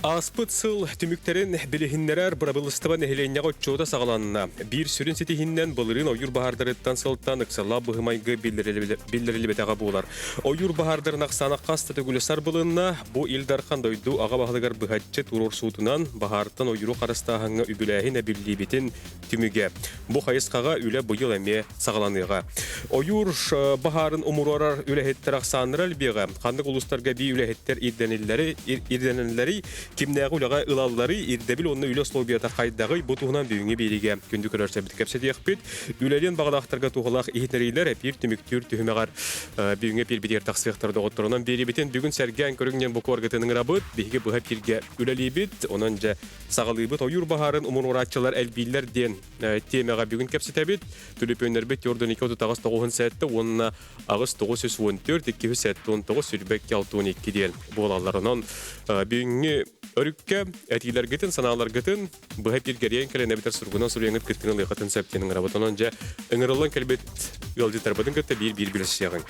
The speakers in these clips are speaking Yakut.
Ааспыт сыл түмүктэрин билиһиннэрэр бырабыылыстыба нэһилиэнньэҕэ отчуота саҕаланна. Биир сүрүн ситиһиннэн былырыын ойуур баһаардарыттан сылтаан ыксаллаах быһымайгы биллэриллибэтэҕэ буолар. Ойуур баһаардарын ахсаана хас да төгүл сарбылынна. Бу Ил Дархан дойду аҕа баһылыгар быһаччы туруорсуутунан баһаартан ойууру харыстааһыҥҥа үбүлээһин эбиллиибитин түмүгэ. Бу хайысхаҕа үлэ быйыл эмиэ саҕаланыаҕа. Ойуур баһаарын умуруорар үлэһиттэр ахсааннара элбиэҕэ. Ханнык улуустарга эбии үлэһиттэр ирдэниллэри, ирдэнэллэрий, кимнээҕи үлэҕэ ылалларый, ирдэбил уонна үлэ условията хайдаҕый, бу туһунан бүгүҥҥү биэриигэ күндү көрөөччүлэрбит кэпсэтиэхпит. Үлэлиэн баҕалаахтарга туһалаах иһитиннэриилэр эпиир түмүктүүр түһүмэҕэр бүгүҥҥү эпиирбитигэр тахсыахтара доҕотторунан биэриибитин бүгүн сэргээн көрүҥ диэн букваргытын ыҥырабыт. Биһиги быһа эпииргэ үлэлиибит. Онон дьэ саҕалыыбыт. Ойуур баһаарын умуруорааччылар элбииллэр диэн тиэмэҕэ бүгүн кэпсэтэбит. Түлүпүөннэрбит Йордан 238 97 уонна 8 914 279 22 62 диэн буолаллар. Онон бүгүҥҥү өрүккэ этиилэргитин, санааларгытын быһа пиргэрийэн кэлэн эбэтэр суругунан суруйаҥҥыт кыттыыны ылыаххытын сөп диэн ыҥырабыт. Онон дьэ ыҥырыллан кэлбит ыалдьыттарбытын кытта биир-биир билсиэҕиҥ.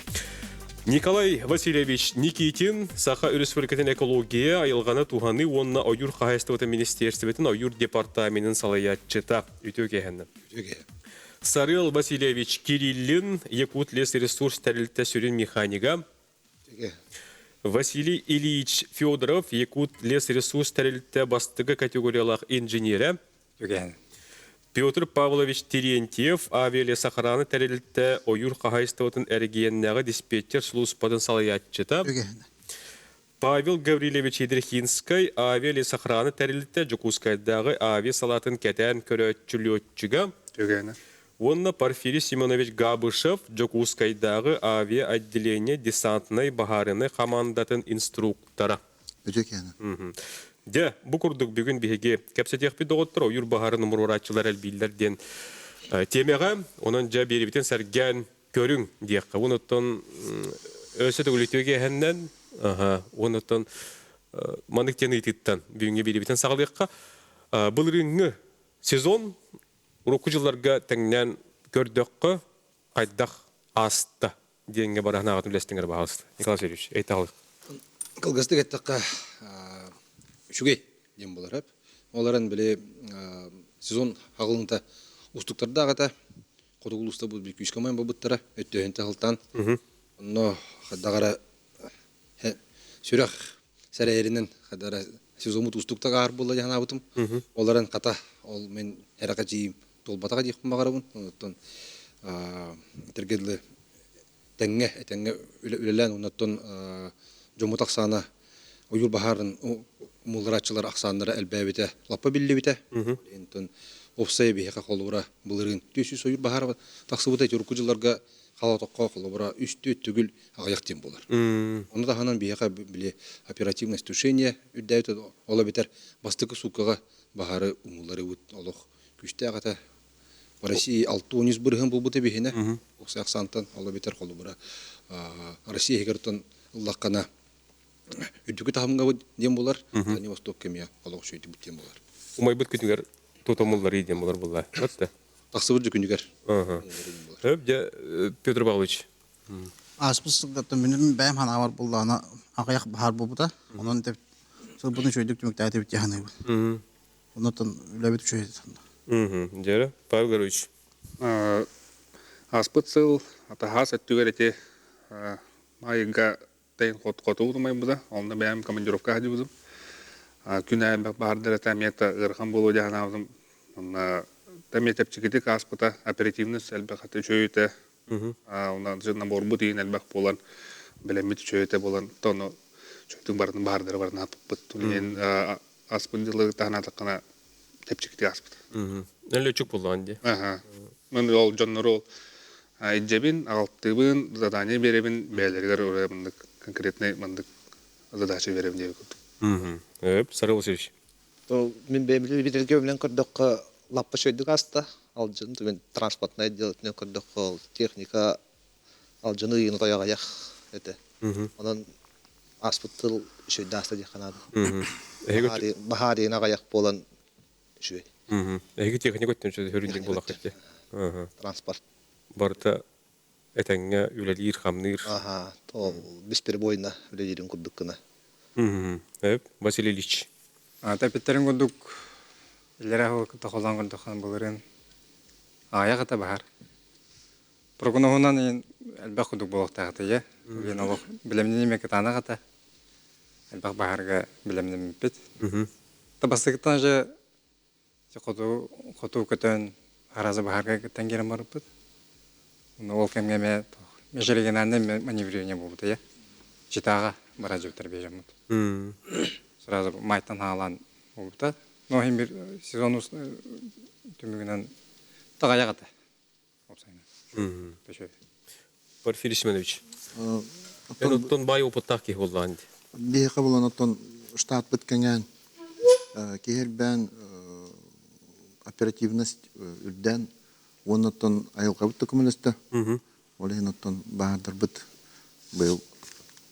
Николай Васильевич Никитин Саха Өрөспүүбүлүкэтин экология, айылҕаны туһаныы уонна ойуур хаһаайыстыбатын министиэристибэтин ойуур департаменын салайааччыта. Үтүө киэһэннэн. Үтүө киэһэ. Сарыал Васильевич Кириллин, Якутлесресурс тэрилтэ сүрүн механига. Василий Ильич Федоров, Якутлесресурс тэрилтэ бастакы категориялаах инженерэ. Үгэһин. Петр Павлович Терентьев, авиалесохрана тэрилтэ ойуур хаһаайыстыбатын эрэгийиэннээҕи диспетчер сулууспатын салайааччыта. Үгэһин. Павел Гаврильевич Ядрихинскай, авиалесохрана тэрилтэ Дьокуускайдааҕы авиа салаатын кэтээн көрөөччү летчига Түгэнэ. уонна Порфирий Семенович Габышев, Дьокуускайдааҕы авиа отделение десантнай баһаарынай хамаандатын инструктора. Үтүө киэһэ. Дьэ, бу курдук бүгүн биһиги кэпсэтиэхпит доҕоттор, ойуур баһаарын умуруорааччылар элбииллэр диэн тиэмэҕэ. Онон дьэ биэрибитин сэргээн көрүҥ диэххэ. Онуттан өссө төгүлүтүө киэһэннэн, онуттан маннык диэн ыйытыыттан бүгүҥҥү биэрибитин саҕалыахха. Былырыыҥҥы сезон урукку дьылларга тэҥнээн көрдөххө хайдах ааста диэҥҥэ бараһын үлэстиҥэр баһаалыста. Николай Васильевич, эйтаҕалык. Кылгастык эттэххэ, үчүгэй диэн буолар. Ол эрэн били сезон аҕылынта устуктардаах этэ. Хотугу улууста бу күүскэ умайан буолбуттара, өттөһүн таһылтаан. Онно хайдах эрэ сүрэх сэрэйэринэн хайдах эрэ сезоммут устук тагаар буолла диэн санаабытым. Ол эрэн хата ол мин эрэхэчиим туолбатаҕа диэхпин баҕарабын. Онуттан этэргэ дылы тэҥҥэ этэҥҥэ үлэлээн оннуттан дьоммут ахсаана ойуур баһаарын умулларааччылар ахсааннара элбээбитэ лаппа биллибитэ. Онтон уопсайа биһиэхэ холобура былырыын 400 ойуур баһаара тахсыбыта ити урукку дьылларга халатокко холобура үстүү төгүл аҕыйах диэн буолар. Ону таһынан биһиэхэ били оперативное тушение үрдээбит ол эбэтэр бастакы сууккаҕа баһаары умулларыбыт олох күүстээх этэ. Россия 6 бырыһын булбута биһинэ укса ахсаантан ол эбэтэр холобура Россия иһигэр ыллаххына үрдүкү таһымҥа диэн булар Дальний Восток кэмиэ олох үчүгэйдик диэн булар. Умайбыт күнүгэр тутумулларый диэн булар булла. Өттө. Тахсыбыт күнүгэр. Өп дьэ Петр Павлович. Ааспыт сылгаттан миним бэйэм ханаабар буллаҕына аҕыйах баһаар буолбута. Онон сылбытын үчүгэйдик түмүктээтибит дии саныыбын. Оннуттан үлэбит үчүгэй. Дьэрэ, Павел Григорьевич. Ааспыт сыл атаһаас өттүгэр ити айыга тайын хоту утумайбыта. Онно бэйэм командировка сылдьыбытым. Күн аайы баһардар этэ эмиэ ыарахан буолуо дии санаабытым. Онно эмиэ чэпчэкитик ааспыта. Оперативность элбэх этэ, үчүгэй этэ. Онно наборбут иин элбэх буолан, бэлэммит үчүгэй этэ буолан, тону үчүгэйдик барытын баһардары барытын ааппыппыт. Билигин аспыт дьылы таһынаатаххына чэпчэкитик ааспыт. Өлөчүк буоллаҕын дии. Аха. Мен ол дьоннору илдьэбин, аҕалтыыбын, задание биэрэбин, бэйэлэригэр уже маннык конкретный маннык задача биэрэбин диэбит курдук. Өп, Сарыл Васильевич. То мин бэйэм билэн көрдөххө лаппа шөйдүк аста. Алдьын мен транспортнай отделотунан көрдөххө техника алдьыны ыйын тояҕайах этэ. Онон ааспыт тыл үчүгэй ааста диэххэ наада. Баһаарыйын аҕыйах буолан үчүгэй. Эһиги техника өттүн хөрүндүк буолаххыт. Транспорт. Барыта этэҥҥэ үлэлиир-хамныыр. Аха, то бесперебойно үлэлиирин курдук гына. Эп, Василий Ильич. Тэппиттерин курдук иллэрэ сыл кытта холоон көрдөххө былырыын аҕыйах ата баһар. Прогноһунан элбэх курдук буолуохтаах этэ. Билин олох билэмнини кытаанах ата. Элбэх баһарга билэмнэммиппит. Табастыгыттан же хоту хоту көтөн аразы баһарга кыттан киирэн барыппыт. Ол кэмҥэ эмэ межрегиональное маневрирование буолбута я. Читаҕа бара дьыбытар бежаммыт. Сразу майтан хаалан буолбута. Но иһин бир сезон түмүгүнэн таҕайах этэ. Порфирий Семенович. Эн оттон баай опыттаах киһи буоллаҕын дии. Биһиэхэ булан оттон штатпыт кэҥээн, киһи элбээн, оперативность үрдээн, уонна оттон айылҕабыт да көмөлөстө. Ол иһин оттон баһаардарбыт быйыл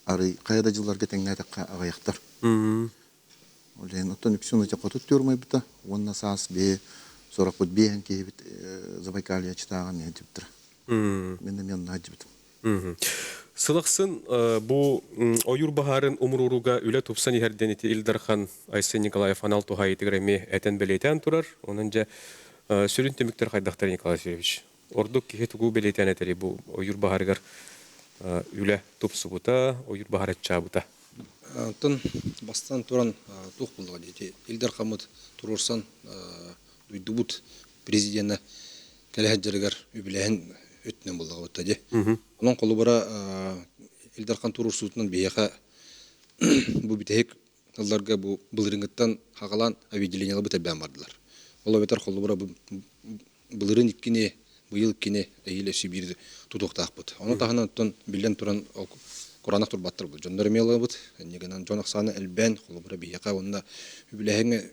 арый хайа да дьылларга тэҥнээтэххэ аҕыйахтар. Ол иһин оттон үксүн ыча хоту түөрмайбыта уонна саас биһи сорохпут биэһэн киһибит Забайкалье чытааҕын иһитиптэр. Мин эмиэ онно сылдьыбытым. Сылахсын бу ойуур баһаарын умурууруга үлэ тупсан иһэр диэн ити Ил Дархан Айсен Николаев анал туһаайыытыгар эмиэ этэн бэлиэтээн турар. Онон дьэ сүрүн түмүктэр хайдахтар Николай Васильевич? Ордук киһи тугу бэлиэтээн этэрий бу ойуур баһаарыгар үлэ тупсубута, ойуур баһаара аччаабыта? Онтон бастаан туран туох буоллаҕа дии Ил Дархаммыт туруорсан дойдубут президенэ кэлэ сылдьарыгар үбүлээһин өттүнэн буоллаҕа дии. Онон холобура Ил Дархан туруорсуутунан биһиэхэ бу бүтэһик тылларга бу былырыыҥҥыттан хаҕалаан объединениеларбыт элбээн бардылар. Ол эбэтэр холобура былырыын иккини, быйыл иккини, эһиил өссө биир тутуохтаахпыт. Ону таһынан оттон биллэн туран кураанах турбаттар бу. Дьоннор эмиэ ылабыт. Иннигинэн дьон ахсаана элбээн, холобура биһиэхэ уонна үбүлээһиҥҥэ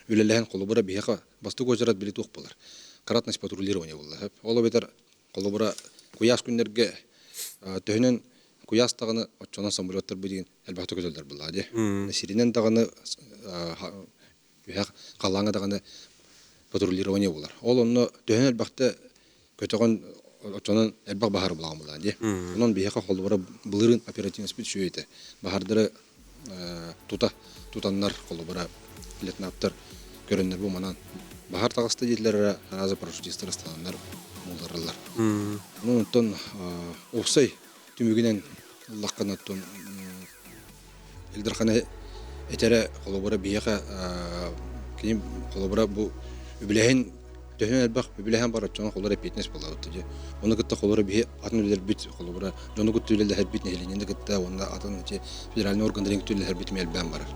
үлэлэһэн холобура биһиэхэ бастакы уочарат били туох буолар. Кратность патрулирования буолла. Ол эбэтэр холобура куйаас күннэргэ төһөнөн куйаас даҕаны оччонон самолеттар бу диэн элбэхтик көтөллөр буоллаҕа дии. Сиринэн даҕаны үһэх халлааҥҥа даҕаны патрулирование буолар. Ол онно төһөн элбэхтэ көтөҕөн оччонон элбэх баһаар булаҕын буоллаҕа дии. Онон биһиэхэ холобура былырыын оперативность үчүгэй этэ. Баһаардары тута тутаннар холобура лейтенанттар көрөннөр бу манан баһаар таҕыста диэтилэр эрэ раза парашютистар ыстананнар мууллараллар. Онон оттон уопсай түмүгүнэн ыллаххына оттон Ил Дархан этэрэ холобура биһиэхэ кини холобура бу үбүлээһин төһөнөн элбэх үбүлээһин бар оччоҕо холобура эппиэтинэс буолабыт дии. Ону кытта холобура биһи атын үлэлэрбит холобура дьону кытта үлэлэһэрбит нэһилиэнньэни кытта уонна атын ити федеральный органнарын кытта үлэлэһэрбит эмиэ элбээн барар.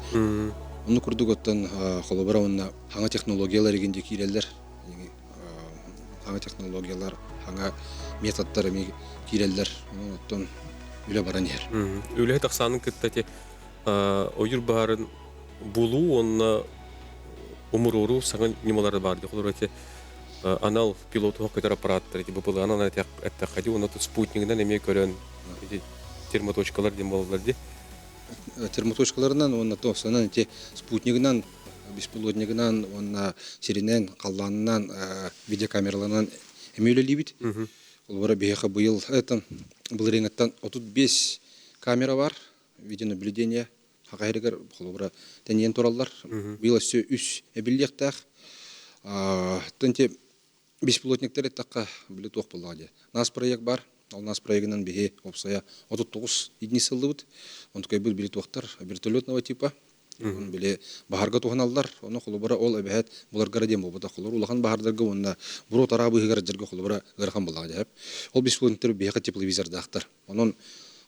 Онну курдук оттон холобура уонна хаҥа технологиялар игин дии киирэллэр. Хаҥа технологиялар, хаҥа методтар эмиэ киирэллэр. Онон оттон үлэ баран иһэр. Үлэһит ахсаанын кытта ити ойуур баһаарын булуу уонна умуруоруу саҥа ньымалара баар дии. Холобура ити анал пилотуһа көтөр аппараттар ити БПЛА-нан эттэххэ дии уонна спутнигынан эмиэ көрөн ити термоточкалар диэн буолаллар дии. Термоточкаларынан уонна тосанан ити спутнигынан, беспилотнигынан уонна сиринэн, халлаанынан, видеокамераларынан эмиэ үлэлиибит. Холобура биһиэхэ быйыл былырыыҥҥыттан 35 камера бар, видеонаблюдение хахайрыгар холобура тэнийэн тураллар. Быйыл өссө үс эбиллиэхтээх. Төнти беспилотниктар эттэххэ, били туох буоллаҕа дии. Нас проект бар. Ол нас проегынан биһи опсая 39 единиц ыллыбыт. Онтукайбыт били туохтар вертолетного типа. Били баһарга туһаналлар. Ону холобура ол эбэһэт буларгара диэн буолбатах. Холобура улахан баһардарга уонна буруо тараа быыһыгар дьарга холобура ыарахан буоллаҕа дьэһэп. Ол беспилотниктар биһиэхэ тепловизордаахтар. Онон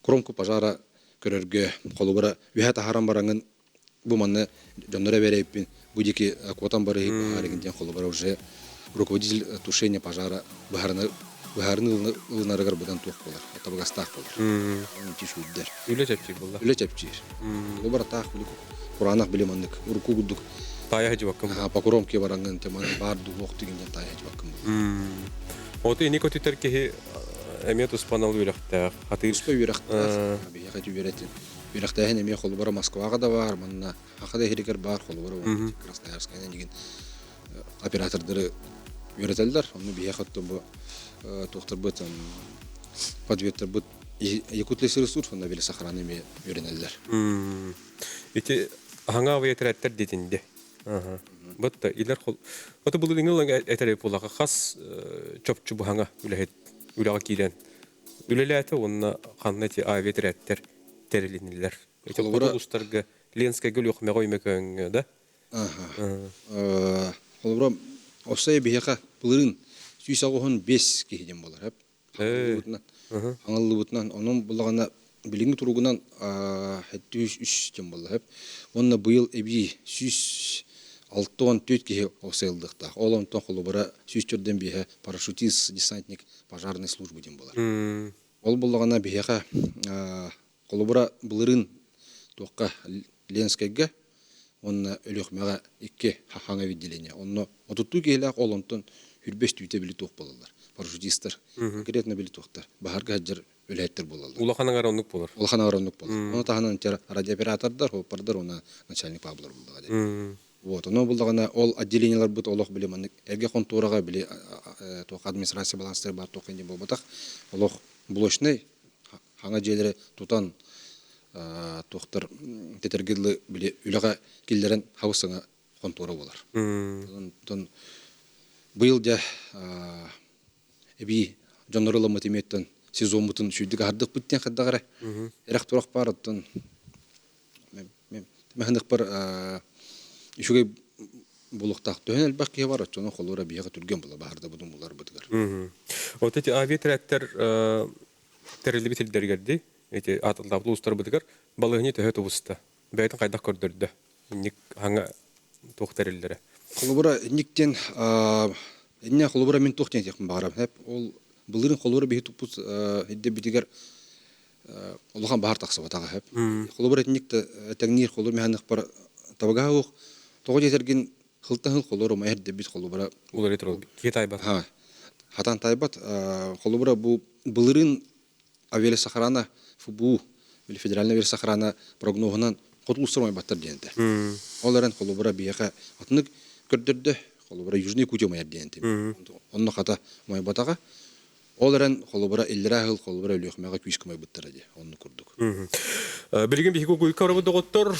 кромку пожара көрөргө холобура үһэ таһааран бараҥын бу манна дьоннор эбэрэйпин бу диэки куотан барыһы баһаарыгын диэн холобура уже руководитель тушения пожара быһаарыны быһаарыны ылынарыгар быдан туох буолар табыгастаах буолар тишүйдэр үлэ чэпчиир буолла үлэ чэпчиир холобура таах били кураанах били маннык урукку курдук таайа сылдьыбаккын по кромке бараҥын те маны баар дуһуох тигин таайа сылдьыбаккын Ото ини көтүтэр киһи эмиэ туспа анал үөрэхтээх хатыыр туспа үөрэхтээх биһиэхэ үөрэтин үөрэхтээһин эмиэ холобура Москваҕа да баар манна Саха да иһиригэр баар холобура Красноярскайынан игин оператордары үөрэтэллэр онно биһиэхэ бу туохтарбыт подведтарбыт Якутлесресурс онно били сохраны эмиэ үөрэнэллэр ити. Хаҥа авиатряттар диэтинди. Бытта илер хол. Ото былырыҥы этэрэ буолаха хас чопчу быһаҥа үлэһит үлэҕэ киирэн үлэлээтэ уонна ханна эти авиатряттар тэрилиннилэр. Эти Холобура улуустарга Ленскэйгэ Өлүөхүмэҕэ Өймөкөөҥҥө да? Аха. Холобура Осой биһиэхэ былырыын 185 киһи диэн буолар. Хаҥаллыбытынан. Хаҥаллыбытынан. Онон буллаҕына билиҥҥи туругунан 703 диэн буолла. Уонна быйыл эбии 164 киһи осайыллыахтаах. Ол онтон холобура 145 парашютист, десантник пожарной службы диэн буолар. Ол буллаҕына биһиэхэ холобура былырыын туохха Ленскэйгэ уонна Өлүөхүмэҕэ икки хаҥа отделение. Онно отуттуу киһилээх ол онтон хүрбэс түүтэ били туох буолаллар. Парашютистар конкретно били туохтар. Баһарга сылдьар үлэһиттэр буолаллар. Улахан аҥар оннук буолар. Улахан аҥар оннук буолар. Ону таһынан радиооператордар, хоппардар уонна начальник паблар буллаҕа дии. Вот, ону буллаҕына ол отделениеларбыт олох били маннык эргэ хонтуораҕа били туох администрация баланстар бар туох диэн буолбатах. Олох блочнай хаҥа дьиэлэри тутан туохтар тэтэргэ дылы били үлэҕэ киллэрэн хабыс саҥа хонтуора буолар. Онтон быйыл дьэ эбии дьоннору ыламмыт имиэттэн сезоммутун сүүрдүк аһардыкпыт диэн хайдах эрэ эрэх турах баар оттон мэхэныкпар үчүгэй булуохтаах төһөн элбэх киһи бар оччону холура биһиэхэ түргэн була баһарда будун буларбытыгар. Вот эти авиатряттар тэриллибит сирдэригэр дии эти аатыллаабыт улуустарбытыгар балыһыни төһө тубуста бэйэтин хайдах көрдөрдө инник хаҥа туох тэриллэрэ Холобура инниктен инне холобура мин туох диэн этиэхпин баҕарабын ол былырыын холобура биһи туппут ирдэбитигэр улахан баһар тахсыбатаҕа сөп. Холобура итинник да тэҥниир холобур миһаныхпар табыгаһа уох тоҕо диэтэргин хылтан хыл холобура умайар дэбит холобура уларый турал киһи тайбат ха хатан тайбат холобура бу былырыын авиалесохрана ФБУ или федеральная авиалесохрана прогноһунан хоту улуустар умайбаттар диэн этэ. Ол эрэн холобура биһиэхэ атынык көрдөрдө холобура Южный Якутия умайар диэн этим. Онно хата умайбатаҕа. Ол эрэн, холобура, иллэрээ сыл холобура Өлүөхүмэҕэ күүскэ умайбыттара дии, оннук курдук. Билигин биһиги угуйка барабыт доҕоттор,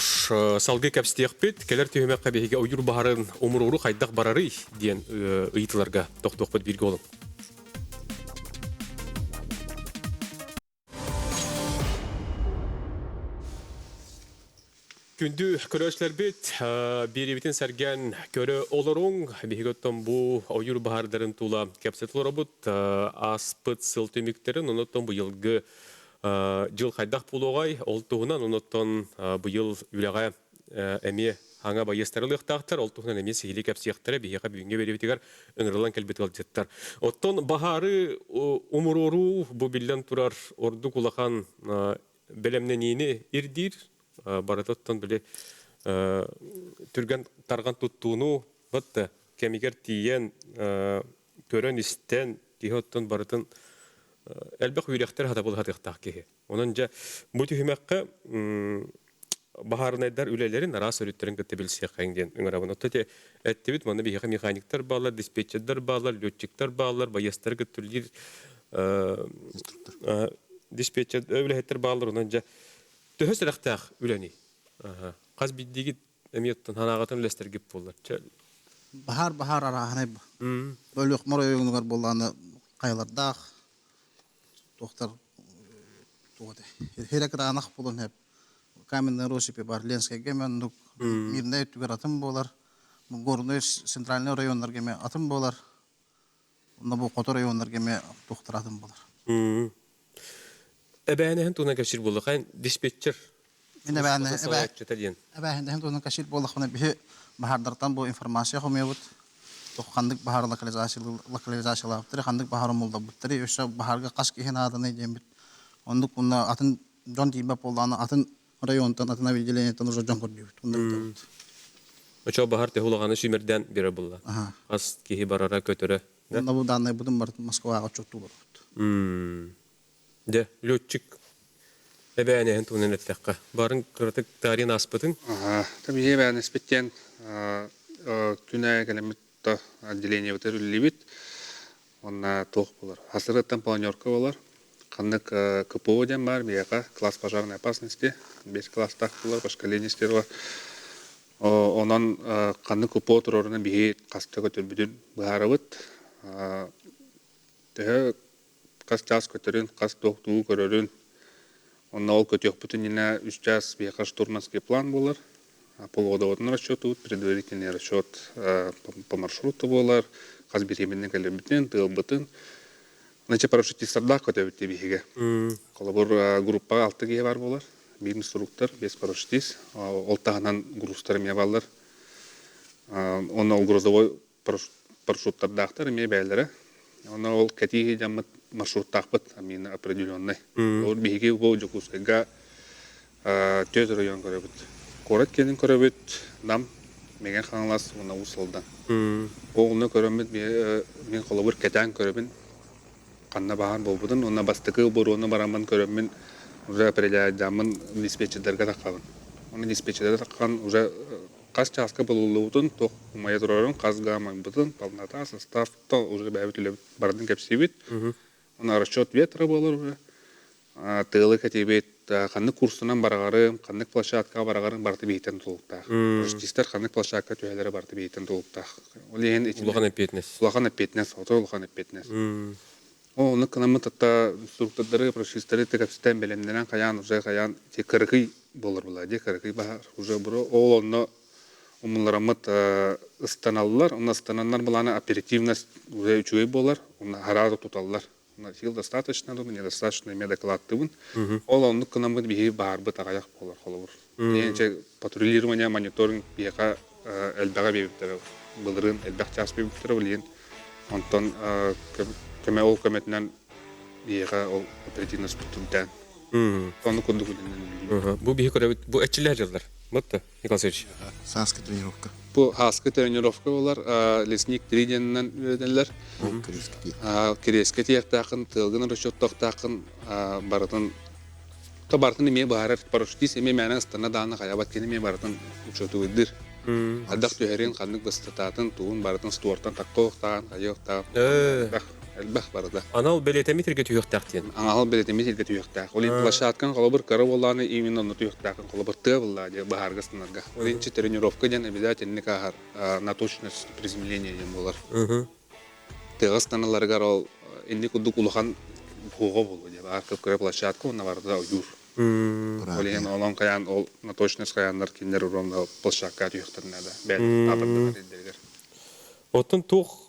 салгыы кэпсиэхпит. Кэлэр түһүмэххэ биһиги ойуур баһарын умуруору хайдах барарый диэн ыйытыларга тохтуохпут бииргэ олуҥ. Күндү көрөөччүлэрбит, биэриибитин сэргээн көрө олоруҥ. Биһиги оттон бу ойуур баһаардарын тула кэпсэтэ олоробут. Ааспыт сыл түмүктэрин, онуттан быйылгы дьыл хайдах буолуоҕай, ол туһунан, онуттан быйыл үлэҕэ эмиэ хаҥа байыастары ылыахтаахтар, ол туһунан эмиэ сиһилии кэпсиэхтэрэ биһиэхэ бүгүҥҥү биэриибитигэр ыҥырыллан кэлбит ыалдьыттар. Оттон баһаары умуруоруу бу биллэн турар ордук улахан бэлэмнэниини ирдиир. Барытыттан били түргэн тарҕан туттууну вот кэмигэр тиийэн көрөн-истэн киһи оттон барытын элбэх үөрэхтэр хатабыл хатыахтаах киһи. Онон дьэ бу түһүмэххэ баһаарынайдар үлэлэрин араас өрүттэрин кытта билсиэххэҥ диэн ыҥырабын. Оттон ити эттибит, манна биһиэхэ механиктар бааллар, диспетчердэр бааллар, летчиктар бааллар, байыастары кытта үлэлиир диспетчер үлэһиттэр бааллар. Онон дьэ төһө сэрэхтээх үлэний? Хас биирдиигит эмиэ оттон санааҕытын үлэстэргит буоллар. Баһаар баһаар арааһынай Бөлүөх оройуонугар буоллаҕына хайалардаах туохтар туох этэй хирэ кытаанах буолан сөп каменный россыпи бар Ленскэйгэ эмэ оннук Мирнэй өттүгэр атын буолар Горнай центральный районнарга эмэ атын буолар онно бу хоту районнарга эмэ туохтар атын буолар. Эбээнэһин туһунан кэпсиир буоллахха диспетчер Мин эбээнэһин эбээһиндэһин туһунан кэпсиир буоллахпына биһи баһаардартан бу информация хомуйабыт ханнык баһаар локализациялаабыттары ханнык баһаар умулларбыттары өссө баһаарга хас киһи нааданый диэммит оннук уонна атын дьон тиийбэт буоллаҕына атын районтан атын отделениеттан уже дьон көрдүүбүт оннук Очо баһар төһө улаханы сүүмэрдээн биэрэр буолла. Хас киһи барара көтөрө. Онно бу дааннайбытын барытын Москваҕа отчуоттуулар. Дьэ, летчик эбээнэһин туһунан эттэххэ, барын кыратык таарыйан ааспытыҥ. Биһи эбээнэспит диэн күнэ кэлэммит да отделениебытыгар үлэлиибит. Уонна туох буолар? Хасырыттан планерка буолар. Ханнык КПО диэн баар биһиэхэ класс пожарной опасности, 5 класстаах буолар, по шкале нестерова. Онон ханнык УПО турарынан биһи хаста көтөрбүтүн быһаарабыт. Төһө хас чаас көтөрүн, хас туох тугу көрөрүн, онно ол көтүөхпүт иннинэ үс чаас биһиэхэ штурманский план буолар. Полугодовотун расчетубут, предварительный расчет по маршруту буолар, хас бириэмэнэн кэлэрбитин, тыалбытын. Значит, парашютистардаах көтөбүт биһиги. Холобур, группаҕа алта киһи баар буолар. Биир инструктор, биэс парашютист. Ол таһынан грузтар эмиэ бааллар. Онно ол грузовой парашюттардаахтар эмиэ бэйэлэрэ. Онно ол кэтии дьаммыт маршруттаахпыт амина определенный. Ол биһиги бу Дьокуускайга түөрт район көрөбүт. Куорат киэнин көрөбүт, Нам, Мэҥэ Хаҥалас уонна Уус Алдан. Ол онно көрөммүт мин холобур кэтээн көрөбүн ханна баһаар буолбутун уонна бастакы боруону бараммын көрөммүн уже определяйдааммын диспетчердэргэ таххабын. Оны диспетчердэргэ таххан уже хас чааска булуллубутун, туох умайа турарын, хас гаамайбытын, полнота, состав, то уже бэйэбит үлэбит барытын кэпсиибит. Оны расчет ветра буолар уже. Тыалы кэтиибит, ханнык курсунан бараҕарым, ханнык площадкаҕа бараҕарым барыта биһиттэн тутулуктаах. Парашютистар ханнык площадка түһэлэрэ барыта биһиттэн тутулуктаах. Ол иһин Улахан эппиэтинэс. Улахан эппиэтинэс, ото улахан эппиэтинэс. Ол оннук гынаммыт атта инструктордары, парашютистары кэпсэтэн бэлэмнэнэн хайаан уже хайаан ти кыракый буолар була дии кыракый баһар уже бу ол онно умуллараммыт ыстаналлар, онно ыстананнар былаана оперативность уже үчүгэй буолар, онно хараары туталлар. Сил достаточно, думаю, недостаточно эмиэ дакылааттыыбын. Ол оннук гынаммыт биһиги баарбыт аҕыйах буолар холобур. Диэнчэ патрулирование, мониторинг биһиэхэ элбэҕи биэрбиттэрэ. Былырыын элбэх чаас биэрбиттэрэ билигин. Онтон көмө ол көмөтүнэн биһиэхэ ол оперативность түрдээн. Ону курдук үлэнэн Бу биһи көрөбүт, бу эччилэр дьыллар. Ботта, Николай Васильевич. Сааскы тренировка. Бу ааскы тренировка болар, лесник 3 диэнинэн үөрэтэллэр. Кириэскэ тиэхтаахын, тыалгын расчеттоохтаахын барытын то барытын эмиэ быһаарар парашютист эмиэ мээнэ ыстана дааны хайабат кини эмиэ барытын учуотуйдыр. Ардах түһэрин, ханнык быстатаатын, тугун барытын стуортан таккоохтаан, хайыахтаан, элбэх, элбэх барыта. Анал бэлиэтэммит сиргэ түһүөхтээх диэн. Анал бэлиэтэммит сиргэ түһүөхтээх. Ол иһин площадкаҥ холобур кыра буоллаҕына именно онно түһүөхтээхин холобур тыа буоллаҕа дии баһаарга ыстанарга. Ол иһин тренировка диэн обязательно ааһар на точность приземления диэн буолар. Тыаҕа ыстаналларыгар ол инник курдук улахан буоҕа буолуо дии баар кып-кыра площадка уонна барыта ойуур. Ол иһин олон хайаан ол на точность хайааннар кинилэр уронна площадка түһүөхтэрин наада. Бэйэлэрин таатырдылар ирдэригэр. Оттон туох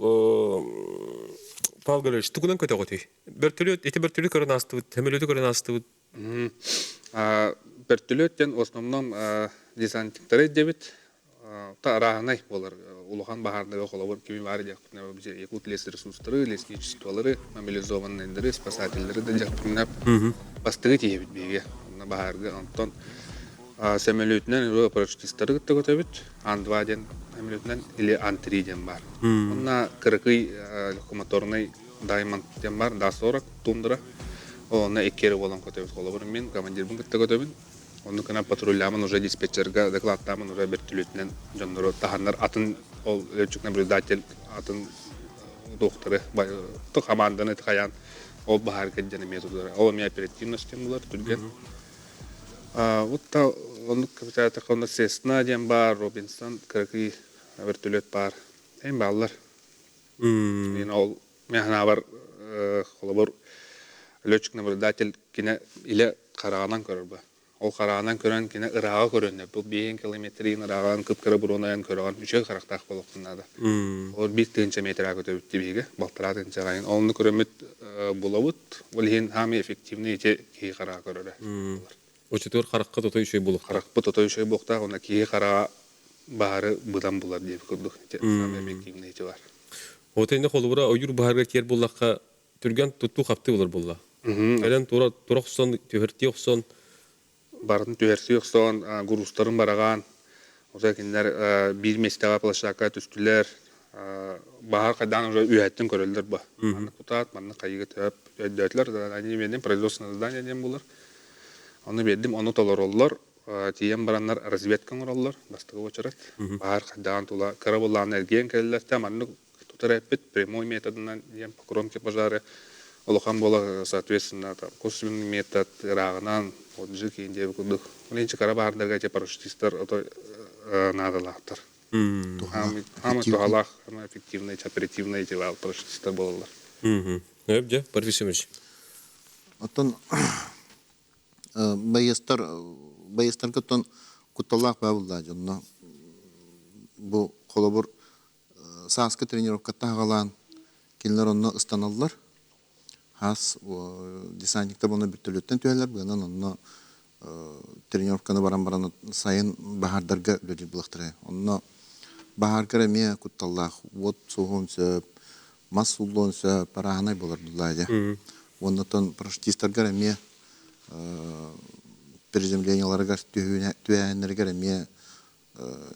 Павел Гаврилович, тугунан көтөҕүтүй? Бөртөлүөт, ити бөртөлүөт көрөн аастыбыт, сөмөлүөтү көрөн аастыбыт. Бөртөлүөт диэн в основном десантниктары диэбит. Та арааһынай буолар. Улахан баһаардарга холобур кими баар диэхпитинэ якут лесресурстары, лесничестволары, мобилизованныйдары, спасателлэри да диэхпитинэ бастыгы тиийэбит биһиги. Онно баһаарга онтон сөмөлүөтүнэн парашютистары кытта көтөбүт. Ан-2 диэн сөмөлүөтүнэн или Ан-3 диэн баар. Онно кыракый легкомоторный Diamond диэн баар, Да-40 тундра. Онно икки эрэ буолан көтөбүт. Холобур, мин командирбын кытта көтөбүн. Онну гына патрульлаамын уже диспетчерга докладтаамын уже бөртүлүтүнэн дьоннору таһаннар атын ол летчик наблюдатель атын туохтары хамаанданы хайаан ол баһаарга дьэн эмиэ тутулар. Ол эмиэ оперативность диэн булар түргэн. Вот та оннук капиталата онно Сесна диэн баар, Робинсон кыракый вертолет баар. Эм бааллар. Мин ол мен ханаабар холобур летчик наблюдатель кине илэ хараҕынан көрөр ба. Ол хараҕынан көрөн кине ырааҕа көрөннө. Бу биэһин километрин ырааҕынан кып-кыра буруонайан көрөҕөн үчүгэй харахтаах буолуохтун наада. Ол биир тыһыынча метраа көтөбүт биһиги, балтараа тыһыынча айын. Онну көрөммүт булабыт. Ол иһин хаамый эффективный ити киһи хараҕа көрөрө. Очутугар харахха тото үчүгэй буолуохтаах. Харахпыт тото үчүгэй буолуохтаах, уонна киһи хараҕа баары быдан булар диэбит курдук. Самый эффективный ити бар. Вот инде холобура ойуур баһарга киэр буллахха түргэн туттуу хапты булар булла. Кэлэн тура тура охсон, түһэртии охсон. Барын түһэрсии охсон, грузтарын бараҕаан, уже кинилэр биир миэстэҕэ площадка түстүлэр. Баһар хайдаан уже үөһэттэн көрөллөр ба. Маннык кутаат, маннык хайыга төп өйдөөтүлэр. Они биэрдим производственное здание диэн булар. Ону биэрдим, ону толороллор. Тиийэн бараннар разведка оҥороллор, бастакы уочарат. Баһар хайдаан тула кыра былааны эргийэн кэлэллэр. Тэ маннык тутар эппит прямой методынан диэн по кромке пожары улахан буола соответственно там косвенный метод ырааҕынан вот жи киин диэби курдук. Ол инчи кара баһардарга те парашютистар ото наадалаахтар. Хаамай туһалаах, хаамай эффективный, оперативный дела парашютистар буолаллар. Өп дьэ, Борис Ефимович. Оттон байыастар байыастарга оттон кутталлаах баа буллаа дьонно бу холобур сааскы тренировкаттан аҕалаан кинилэр онно ыстаналлар хас десантниктар уонна бүттөлүттэн түһэллэр быанан онно тренировканы баран баран сайын баһаардарга үлэлиир буолуохтара онно баһааргар эмиэ кутталлаах уот суоһуон сөп мас сууллуон сөп арааһынай буолар буллаа дьэ уонна оттон парашютистаргар эмиэ приземлениеларыгар түһээһиннэригэр эмиэ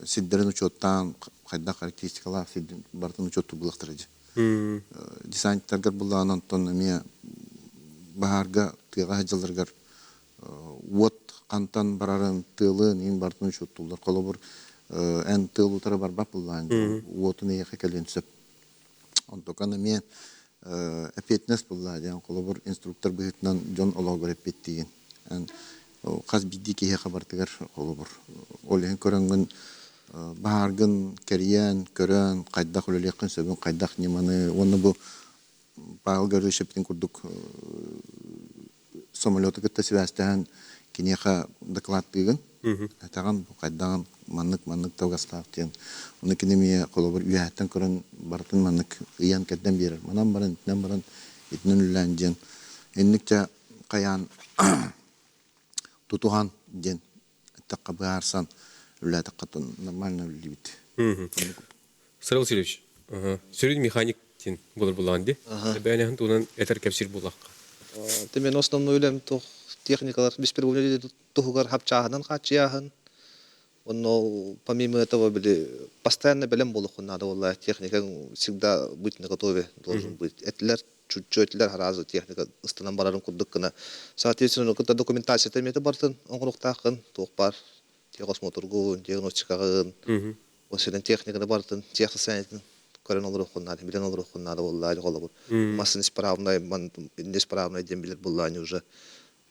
сирдэрин учуоттаан хайдах характеристикалаах сирдин барытын учуоттуур буолуохтара дии. Десантниктаргар буллаҕына онтон эмиэ баһаарга тыаҕа сылдьалларыгар уот хантан барарын, тыалын иин барытын учуоттууллар. Холобур, эн тыал утары барбат буллаҕын уотун эйиэхэ кэлиэн сөп. Онтукан эмиэ эппиэтинэс буллаа диэн холобур инструктор быһыытынан дьон олоҕугар эппиэттиигин. Эн хас биирдии киһиэхэ барытыгар холобур ол иһин көрөҥҥүн баһааргын кэрийэн, көрөн, хайдах үлэлиэххин сөбүн, хайдах ньыманы уонна бу Павел Гаврилович эппитин курдук самолету кытта сибээстэһэн киниэхэ докладтыыгын этэҕин бу хайдаҕын маннык маннык табыгастаах диэн ону кини эмиэ холобур үөһэттэн көрөн барытын маннык ыйан кэрдэн биэрэр манан баран итинэн баран итинэн үлэлээн диэн инник дьэ хайаан тутуһан диэн эттэххэ быһаарсан үлэлээтэххэ нормально үлэлиибит. Сарал Васильевич, сүрүн механик диэн буолар булаан ди. Бэйэһин туһунан этэр кэпсиир буллахха. Ты мен основной үлэм туох техникалар бесперебойно туһугар хапчааһынан хааччыйааһын. Онно помимо этого били постоянно бэлэм буолуоххун наада буолла техника всегда быть наготове должен быть. Этилер чуть-чуть сразу техника ыстанан барарын курдук гына. Соответственно, кытта документацията эмиэ бартын оҥоруохтааххын туох баар техосмотргун, диагностикаҕын, ол сирин техниканы барытын, техсостояниетын көрөн олоруоххун наада, билэн олоруоххун наада буоллаа холобур. Массыына исправнай, неисправнай диэн билэр буоллаани уже.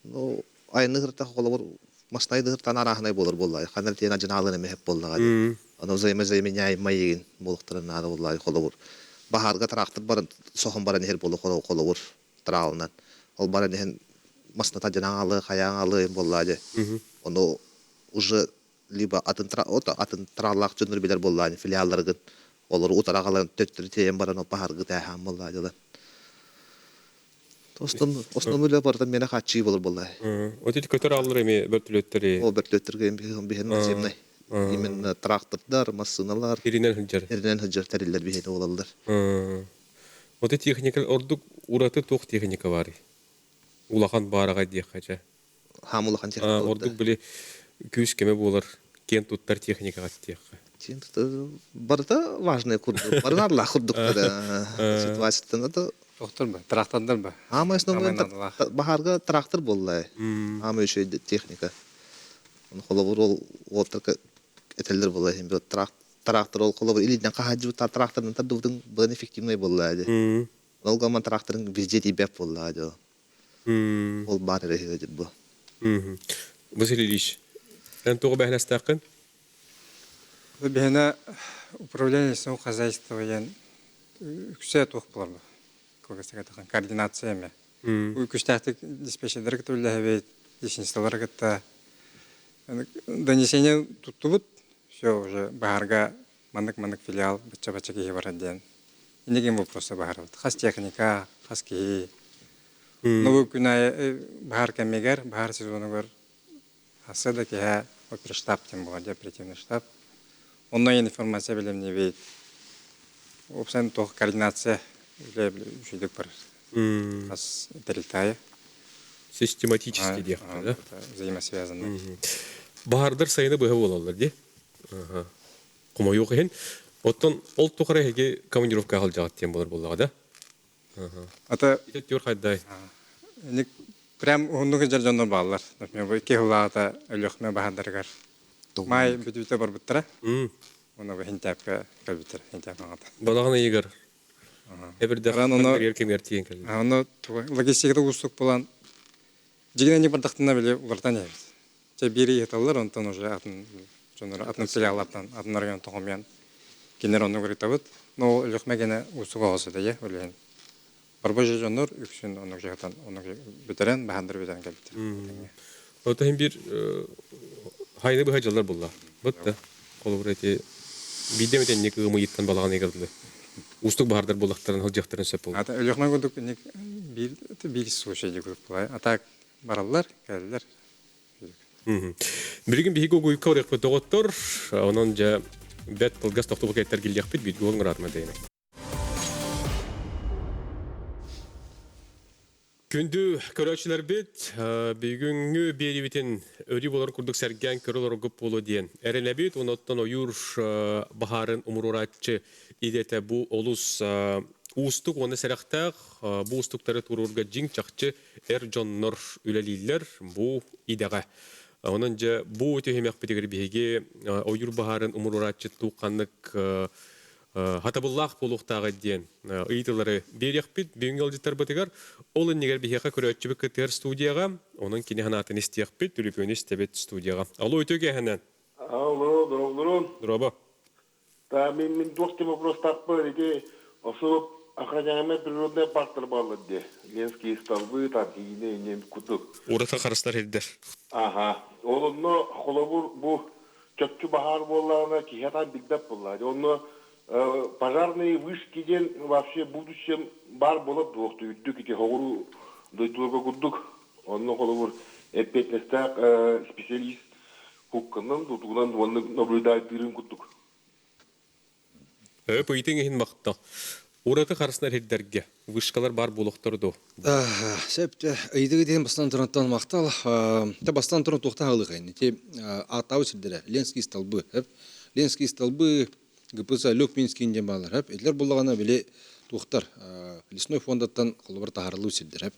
Ну, айанны ыртах холобур маснай дыһыртан арааһынай буолар буоллаа. Ханна тиэн ажынаалын эмэ хеп буоллаҕа дии. Аны взаимозаменяемай буолуохтарын наада буоллаа холобур. Баһаарга тыраахтыр баран соһон баран иһэр буолу холобур тыраалынан. Ол баран иһэн масната дьанаалы, хайаалы буоллаа дии. Ону уже либо атын атын тыраалаах дьоннор билэр буоллаани филиалларгын олору утара галан төттөрү тиэйэн баран ол баһааргы тээһээн буоллаа дьылан. Основной үлэ барыта миэнэ хааччыы болор буолла. Вот эти көтөр ааллар эми бөртүлөттери. Ол бөртүлөттөргө биһин наземный. Именно трактордар, массыыналар. Иринен сылдьар. Иринен сылдьар тэриллэр биһиэнэ буолаллар. Вот техника ордук ураты туох техника баарый? Улахан баараҕай диэххэ чэ. Хаам улахан техника. Ордук били күүс кеме буолар киэн туттар техникаҕа диэххэ. Барыта важный курдук. Барыналлах курдук ситуацияттан да Доктор ба, трактордар ба. Аама основной баһаарга трактор буолла. Аама еще техника. Холобур ол уоттарга этэллэр буолла иһин трактор ол холобур илиинэн хаһаадьыбыт тракторынан тардыбытын быдан эффективный буолла ди. Ол гаман тракторын везде тиийбэт буолла ди. Ол баар эрэ бу. Василий Ильич, эн тугу бэһэлэстэххин? Биһиэнэ управление лесного хозяйства диэн үксэ туох буолар кылгастык координация эмэ. Күстээхтик диспетчердэр кытта үлэлэһэбит, лесництволары кытта донесение туттубут, все уже баһарга маннык-маннык филиал бачча-бачча киһи барар диэн. Инники вопросы баһарабыт. Хас техника, хас киһи. Ну, күн аайы баһар кэмигэр, баһар сезонугар хасса да киһи оперштаб диэн буолар, оперативный штаб. Онно информация бэлэмниибит. Уопсайынан туох координация үлэ үчүгүйдүк барар. Хас тэрилтэ аайы. Систематически диэххэ, да? Взаимосвязанный. Баһаардар сайыны быһа буолаллар дии. Хомойуох иһин. Оттон ол тухары эһиги командировкаҕа сылдьаҕыт диэн буолар буоллаҕа да? Ата Ити хайдай? Прям уһуннук сылдьар дьоннор бааллар. Например, бу икки сыллааҕыта Өлүөхүмэ баһаардарыгар маай бүтүүтэ барбыттара. Уонна бу Хинтээпкэ кэлбиттэр, Хинтээп аҕата. Балаҕан ыйыгар эбирдэх кэмигэр тиийэн кэллэ. Ону логистиката уустук буолан дьигинэн бардахтына били уларытан иһэбит. Чэ биир ыйыталлар, онтон уже атын Дьоннор атын филиаллартан атын районтан хомуйан кинилэр оннук ырытабыт. Но Өлүөхүмэ гэнэ уустук оҕос этэ, ол иһин барба дьоннор үксүн оннук дьаһатан оннук бүтэрэн баһаандары бүтэрэн кэлбиттэр. Оттон иһин биир хайны быһа дьыллар булла. Бытта. Холобура ити биирдэ эмит энник ыамыйыттан балаҕан ыйыгар дылы уустук баһаардар буоллахтарын сылдьыахтарын сөп буолла. Ата Өлүөхүмэ курдук инник биир биир случай курдук буолай. А так бараллар, кэлэллэр. Билигин биһиги угуйка барыахпыт доҕоттор. Онон дьэ бэт кылгас тохтобул кэттэр киллиэхпит биир гол ыраатыма деймэ. Күндү көрөөччүлэрбит, бүгүҥҥү биэриибитин өрүү болар курдук сэргээн көрө олоргуп буолуо диэн эрэнэбит. Оноттон ойуур баһаарын умуруорааччы идэтэ бу олус уустук уонна сэрэхтээх. Бу уустуктары туруорга дьиҥ чахчы эр дьоннор үлэлииллэр бу идэҕэ. Онон дьэ бу түһүмэхпитигэр биһиги ойуур баһаарын умуруорааччы туох ханнык хатабыллаах буолуохтааҕа диэн ыйытыылары биэриэхпит бүгүҥҥү ыалдьыттарбытыгар. Ол иннигэр биһиэхэ көрөөччүбүт кыттыһар студияҕа, онон кини санаатын истиэхпит, түлүпүөнү истэбит студияҕа. Алло, үтүө киэһэнэн. Алло, дороблурун. Дороба. Та мин мин туох тема вопростаахпын ити особо охраняемые природные парктар бааллар дии. Ленские столбы, там киинэ иннин курдук. Ураты харыстар ирдэр. Аха. Ол онно холобур бу чопчу баһаар буоллаҕына киһи атаан билбэт буоллаҕа. Дьэ онно пожарные вышки диэн вообще будущем баар буолар дуохту үрдүк ити хоҕуруу дойдуларга курдук. Онно холобур эппиэтинэстээх специалист хукканан тутугунан уонна наблюдайдыырын курдук. Өп ыйытыҥ иһин махтал. Ураты харыснар ирдэргэ вышкалар бар буолуохтар дуо? Сөп ыйытыгы диэн бастан турантан махтал. Те бастан туран туохтан аҕылыхайын. Ити ааттаабыт сирдэрэ Ленский столбы. Ленский столбы ГПЦ Лёкминский диэн баалар. Этилер буллаҕына били туохтар лесной фондаттан холобур таһаарыллыы сирдэр.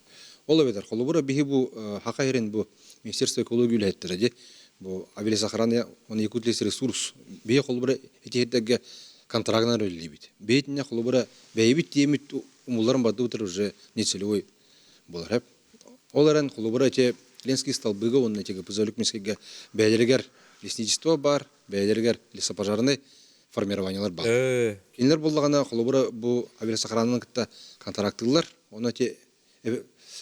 Ол эбэтэр холобура биһи бу хака херин бу Министерство экологии үлэһиттэрэ ди бу авиалесохрана он Якутлесресурс биһи холобура ити контрагынан үлэлиибит. Бэйэтинэ холобура бэйэбит тиэмит умулларын бардыбытыр уже нецелевой буолар. Ол эрэн холобура эти Ленский столбыга уонна эти ГПЗ Мискиге бэйэлэригэр лесничество бар, бэйэлэригэр лесопожарный формированиялар бар. Кинилэр буллаҕына холобура бу авиалесохрананы кытта контрактылар, оны эти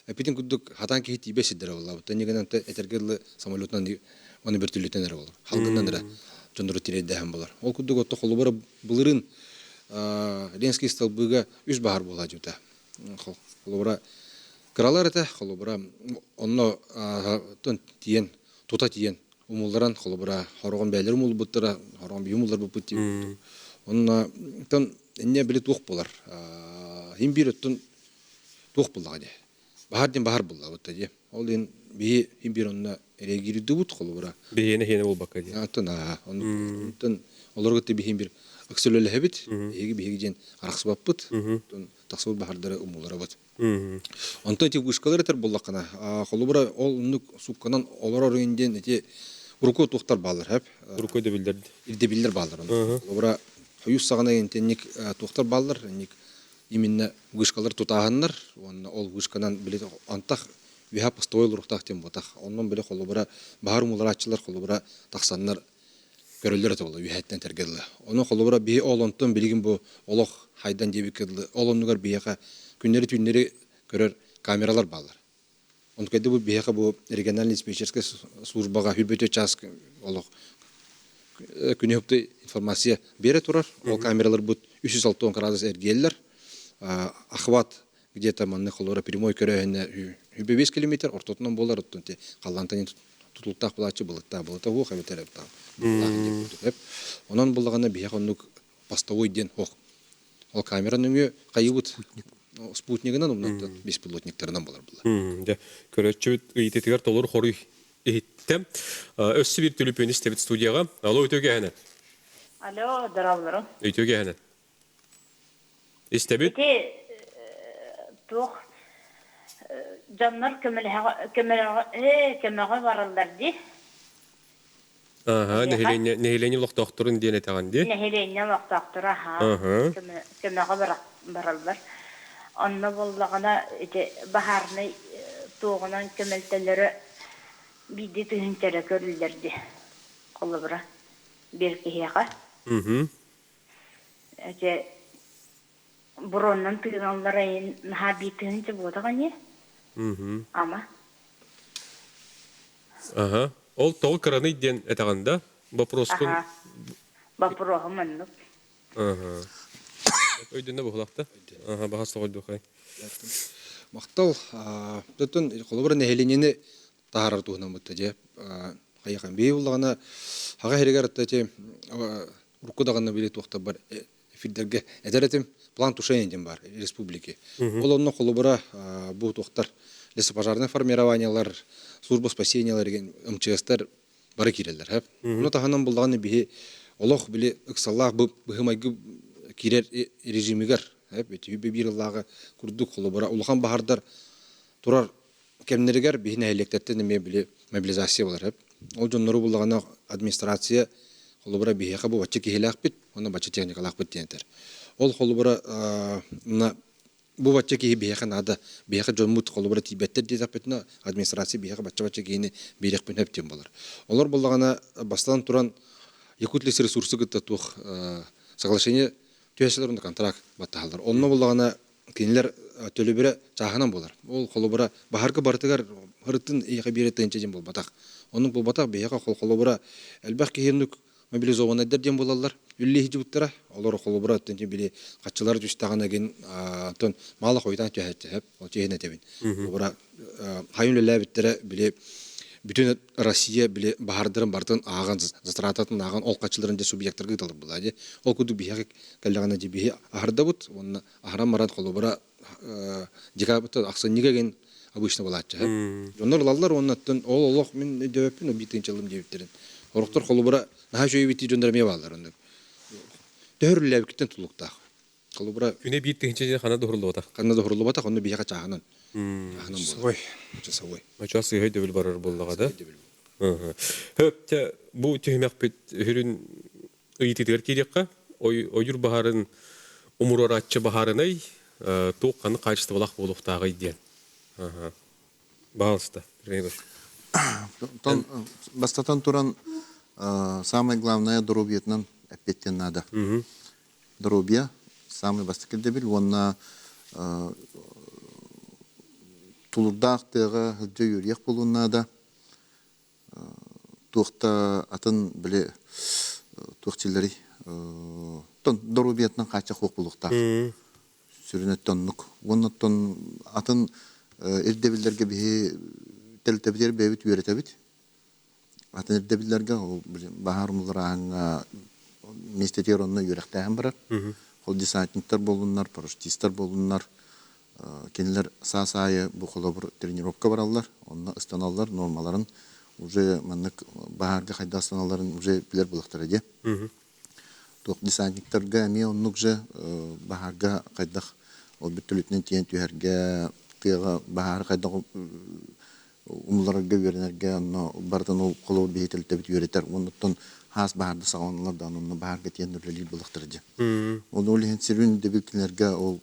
эпитин курдук хатан киһи тиийбэт сирдэрэ буолла. Тэннигинэн этэргэ дылы самолетунан оны бөртүлүтэн эрэ болар. Халгыннан эрэ дьоннору тириэрдэһэн болар. Ол курдук отто холобура былырын Ленский столбыга үс баһар буола дьута. Холобура кыралар этэ, холобура онно тиен тута тиен умулларан холобура хороҕон бээлер умулбуттара, хороҕон бии умулларбыппыт диэн. Онно тон энне били туох болар. Хим бир оттон туох буллаҕа дии. Баһар диэн баһар буллаабыт дии. Ол иһин биһи хим бир онно реагируйдубут холобура. Биһиэнэ хиэнэ буолбакка дии. Аттан аа онтон олорго биһин бир ыксөлөлөһөбүт. Биһиги биһиги диэн арахсыбаппыт. Тахсыбыт баһардары умуларабыт. Онтон ити вышкалар этэр буллаххына, холобура ол оннук сукканан олорор диэн ити уруку туохтар бааллар хэп. Уруку ирдэбиллэр. Ирдэбиллэр бааллар. Холобура хойус саҕана интенник туохтар бааллар, инник именно вышкалар тутааһыннар, уонна ол вышканан били антах үһэ постовой олоруохтаах диэн буотах. Оннон били холобура баһар умуларааччылар холобура тахсаннар көрөллөр этэ була үһэттэн тэргэ дылы. Ону холобура биһи ол онтон билигин бу олох хайдан диэбиккэ дылы ол оннугар биһиэхэ күннэри түүннэри көрөр камералар бааллар. Онтукайда бу биһиэхэ бу региональный диспетчерскэй службаҕа хүрбөтө час олох күнү информация бере турар. Ол камералар бут 360 градус эргиэллэр. Охват где-то манны холобура прямой көрөөһүнэ хүбэ 5 километр ортотунан буолар оттон те халлантан тутулуктаах булааччы былыттаах былыта хуох эбэтэр эп. Онон буллаҕына биһиэхэ оннук постовой диэн хуох. Ол камера нөҥүө хайыбыт спутнигынан умнаттан беспилотниктарынан болар була. Дьэ, көрөөччүбүт ыйытыытыгар толору хоруй иһиттэ. Өссө биир түлүпүөн истэбит студияҕа. Алло, үтүө киэһэнэн. Алло, здравствуйте. Үтүө киэһэнэн. Истэбит. Ити туох дьоннор көмөҕө бараллар дии. Аха, нэһилиэнньэ олохтоохторун диэн этэҕин дии. Нэһилиэнньэ олохтоохторо аха көмөҕө бараллар. Онно буоллаҕына ити баһаарнай туоҕунан көмөлтөлөрө биирдии тыһыынча эрэ көрүллэр дии. Холобура. Биир киһиэхэ. Ити буруоннан тыыналлар эйин наһаа биир тыһыынча буотах ини. Ама. Аха. Ол тоҕо кыраный диэн этэҕин да? Вопроскун... Аха. Вопроһум оннук. Аха. Өйдөнө буһулахта. Аха, баһас тоҕойдуохай. Махтал. Оттон холобура нэһилиэнньэни таһаарар туһунан бутта дьэ. Хайахан бии буллаҕына хаҕа иһигэр атта ити урукку даҕаны били туохта бар эфирдэргэ этэр этим план тушения диэн бар республики. Ол онно холобура бу туохтар лесопожарное формированиелар, служба спасениялар деген МЧСтар бары киирэллэр. Хэп. Ону таһынан буллаҕына биһи олох били ыксаллаах быһымайгы киирэр режимигэр хэп биир ыллааҕы курдук холобура улахан баһардар турар кэмнэригэр биһи нэһилиэктэртэн эмиэ били мобилизация болар хэп. Ол дьоннору буллаҕына администрация холобура биһиэхэ бу бачча киһилээхпит уонна бачча техникалаахпыт диэн этэр. Ол холобура мына бу бачча киһи биһиэхэ наада, биһиэхэ дьоммут холобура тиийбэттэр диэтэхпитинэ, администрация биһиэхэ бачча-бачча киһини биэриэхпин сөп диэн буолар. Олор буоллаҕына, бастатан туран, Якутлесресурсы кытта туох соглашение түһэсэлэр уонна контракт баттаһаллар. Онно буоллаҕына, кинилэр төлөбүрэ чааһынан буолар. Ол холобура баһарга барытыгар ырытын эйиэхэ биэрэ тыынча диэн буолбатах. Оннук буолбатах, биһиэхэ холобура элбэх киһи оннук мобилизованнайдар диэн буолаллар. Үллэ иһдьибиттэрэ. Олор холобура оттон били хаччылар түстэҕинэ гин оттон маала хойутаан түһээччи ол чиһин этэбин. Холобура хайын үлэлээбиттэрэ били бүтүн Россия били баһардарын барытын ааҕан затрататын ааҕан ол хаччыларын дьэ субъектарга ыыталар буолаа дии. Ол курдук биһиэхэ кэллэҕинэ дьэ биһи аһардабыт уонна аһаран баран холобура декабрьтан ахсынньыга гин обычно буолааччы. Дьоннор ылаллар уонна оттон ол олох мин өйдөөбөппүн ол биир тыынчалым диэбиттэрин. Сорохтор холобура наһаа үчүгэй битии дьоннор эмиэ бааллар оннук. Төһөрүллээбиккиттэн тутулуктаах. Холобура Күнэ биир тыһыынча диэн ханна да уһурлубатах. Ханна да уһурлубатах, онно биһиэхэ чааһынан. Чааһынан Часовой. Часовой. Очо сыыһа өйдөбүл барар буоллаҕа да. Хөп, бу түһүмэхпит үрүн ыйытыытыгар киириэххэ, ойуур баһаарын умуруорааччы баһаарынай туох ханнык хаачыстыбалаах буолуохтааҕый диэн. Баҕалыста. Бастатан туран, самое главное доруобуйатынан эппиэттиэн наада. Доруобуйа самый бастакы ирдэбил уонна тулурдаах тыаҕа сылдьа үөрүйэх буолуон наада. Туох да атын били туох дииллэрий оттон доруобуйатынан хааччах суох буолуохтаах. Сүрүн өттө оннук. Уонна оттон атын ирдэбиллэргэ биһи тэрилтэбитигэр бэйэбит үөрэтэбит. Атын ирдэбиллэргэ ол били баһаар умулларааһыҥҥа миэстэтигэр онно үөрэхтээһин барар. Ол десантниктар буоллуннар, парашютистар буоллуннар, Кинилэр саас аайы бу холобур тренировка бараллар, онно ыстаналлар, нуормаларын уже маннык баһаарга хайдах ыстаналларын уже билэр буолуохтара дии. Туох десантниктарга эмиэ оннук же баһаарга хайдах ол бүттүлүтүнэн тиийэн түһэргэ, тыаҕа баһаары хайдах умулларарга үөрэнэргэ онно барытын ол холобур биһи тэрилтэбит үөрэтэр уонна хаас баһаарда саҕаланалар даҕаны онно баһаарга тиийэн үлэлиир буоллахтара дьэ. Ол ол иһин сүрүн дэбил кинилэргэ ол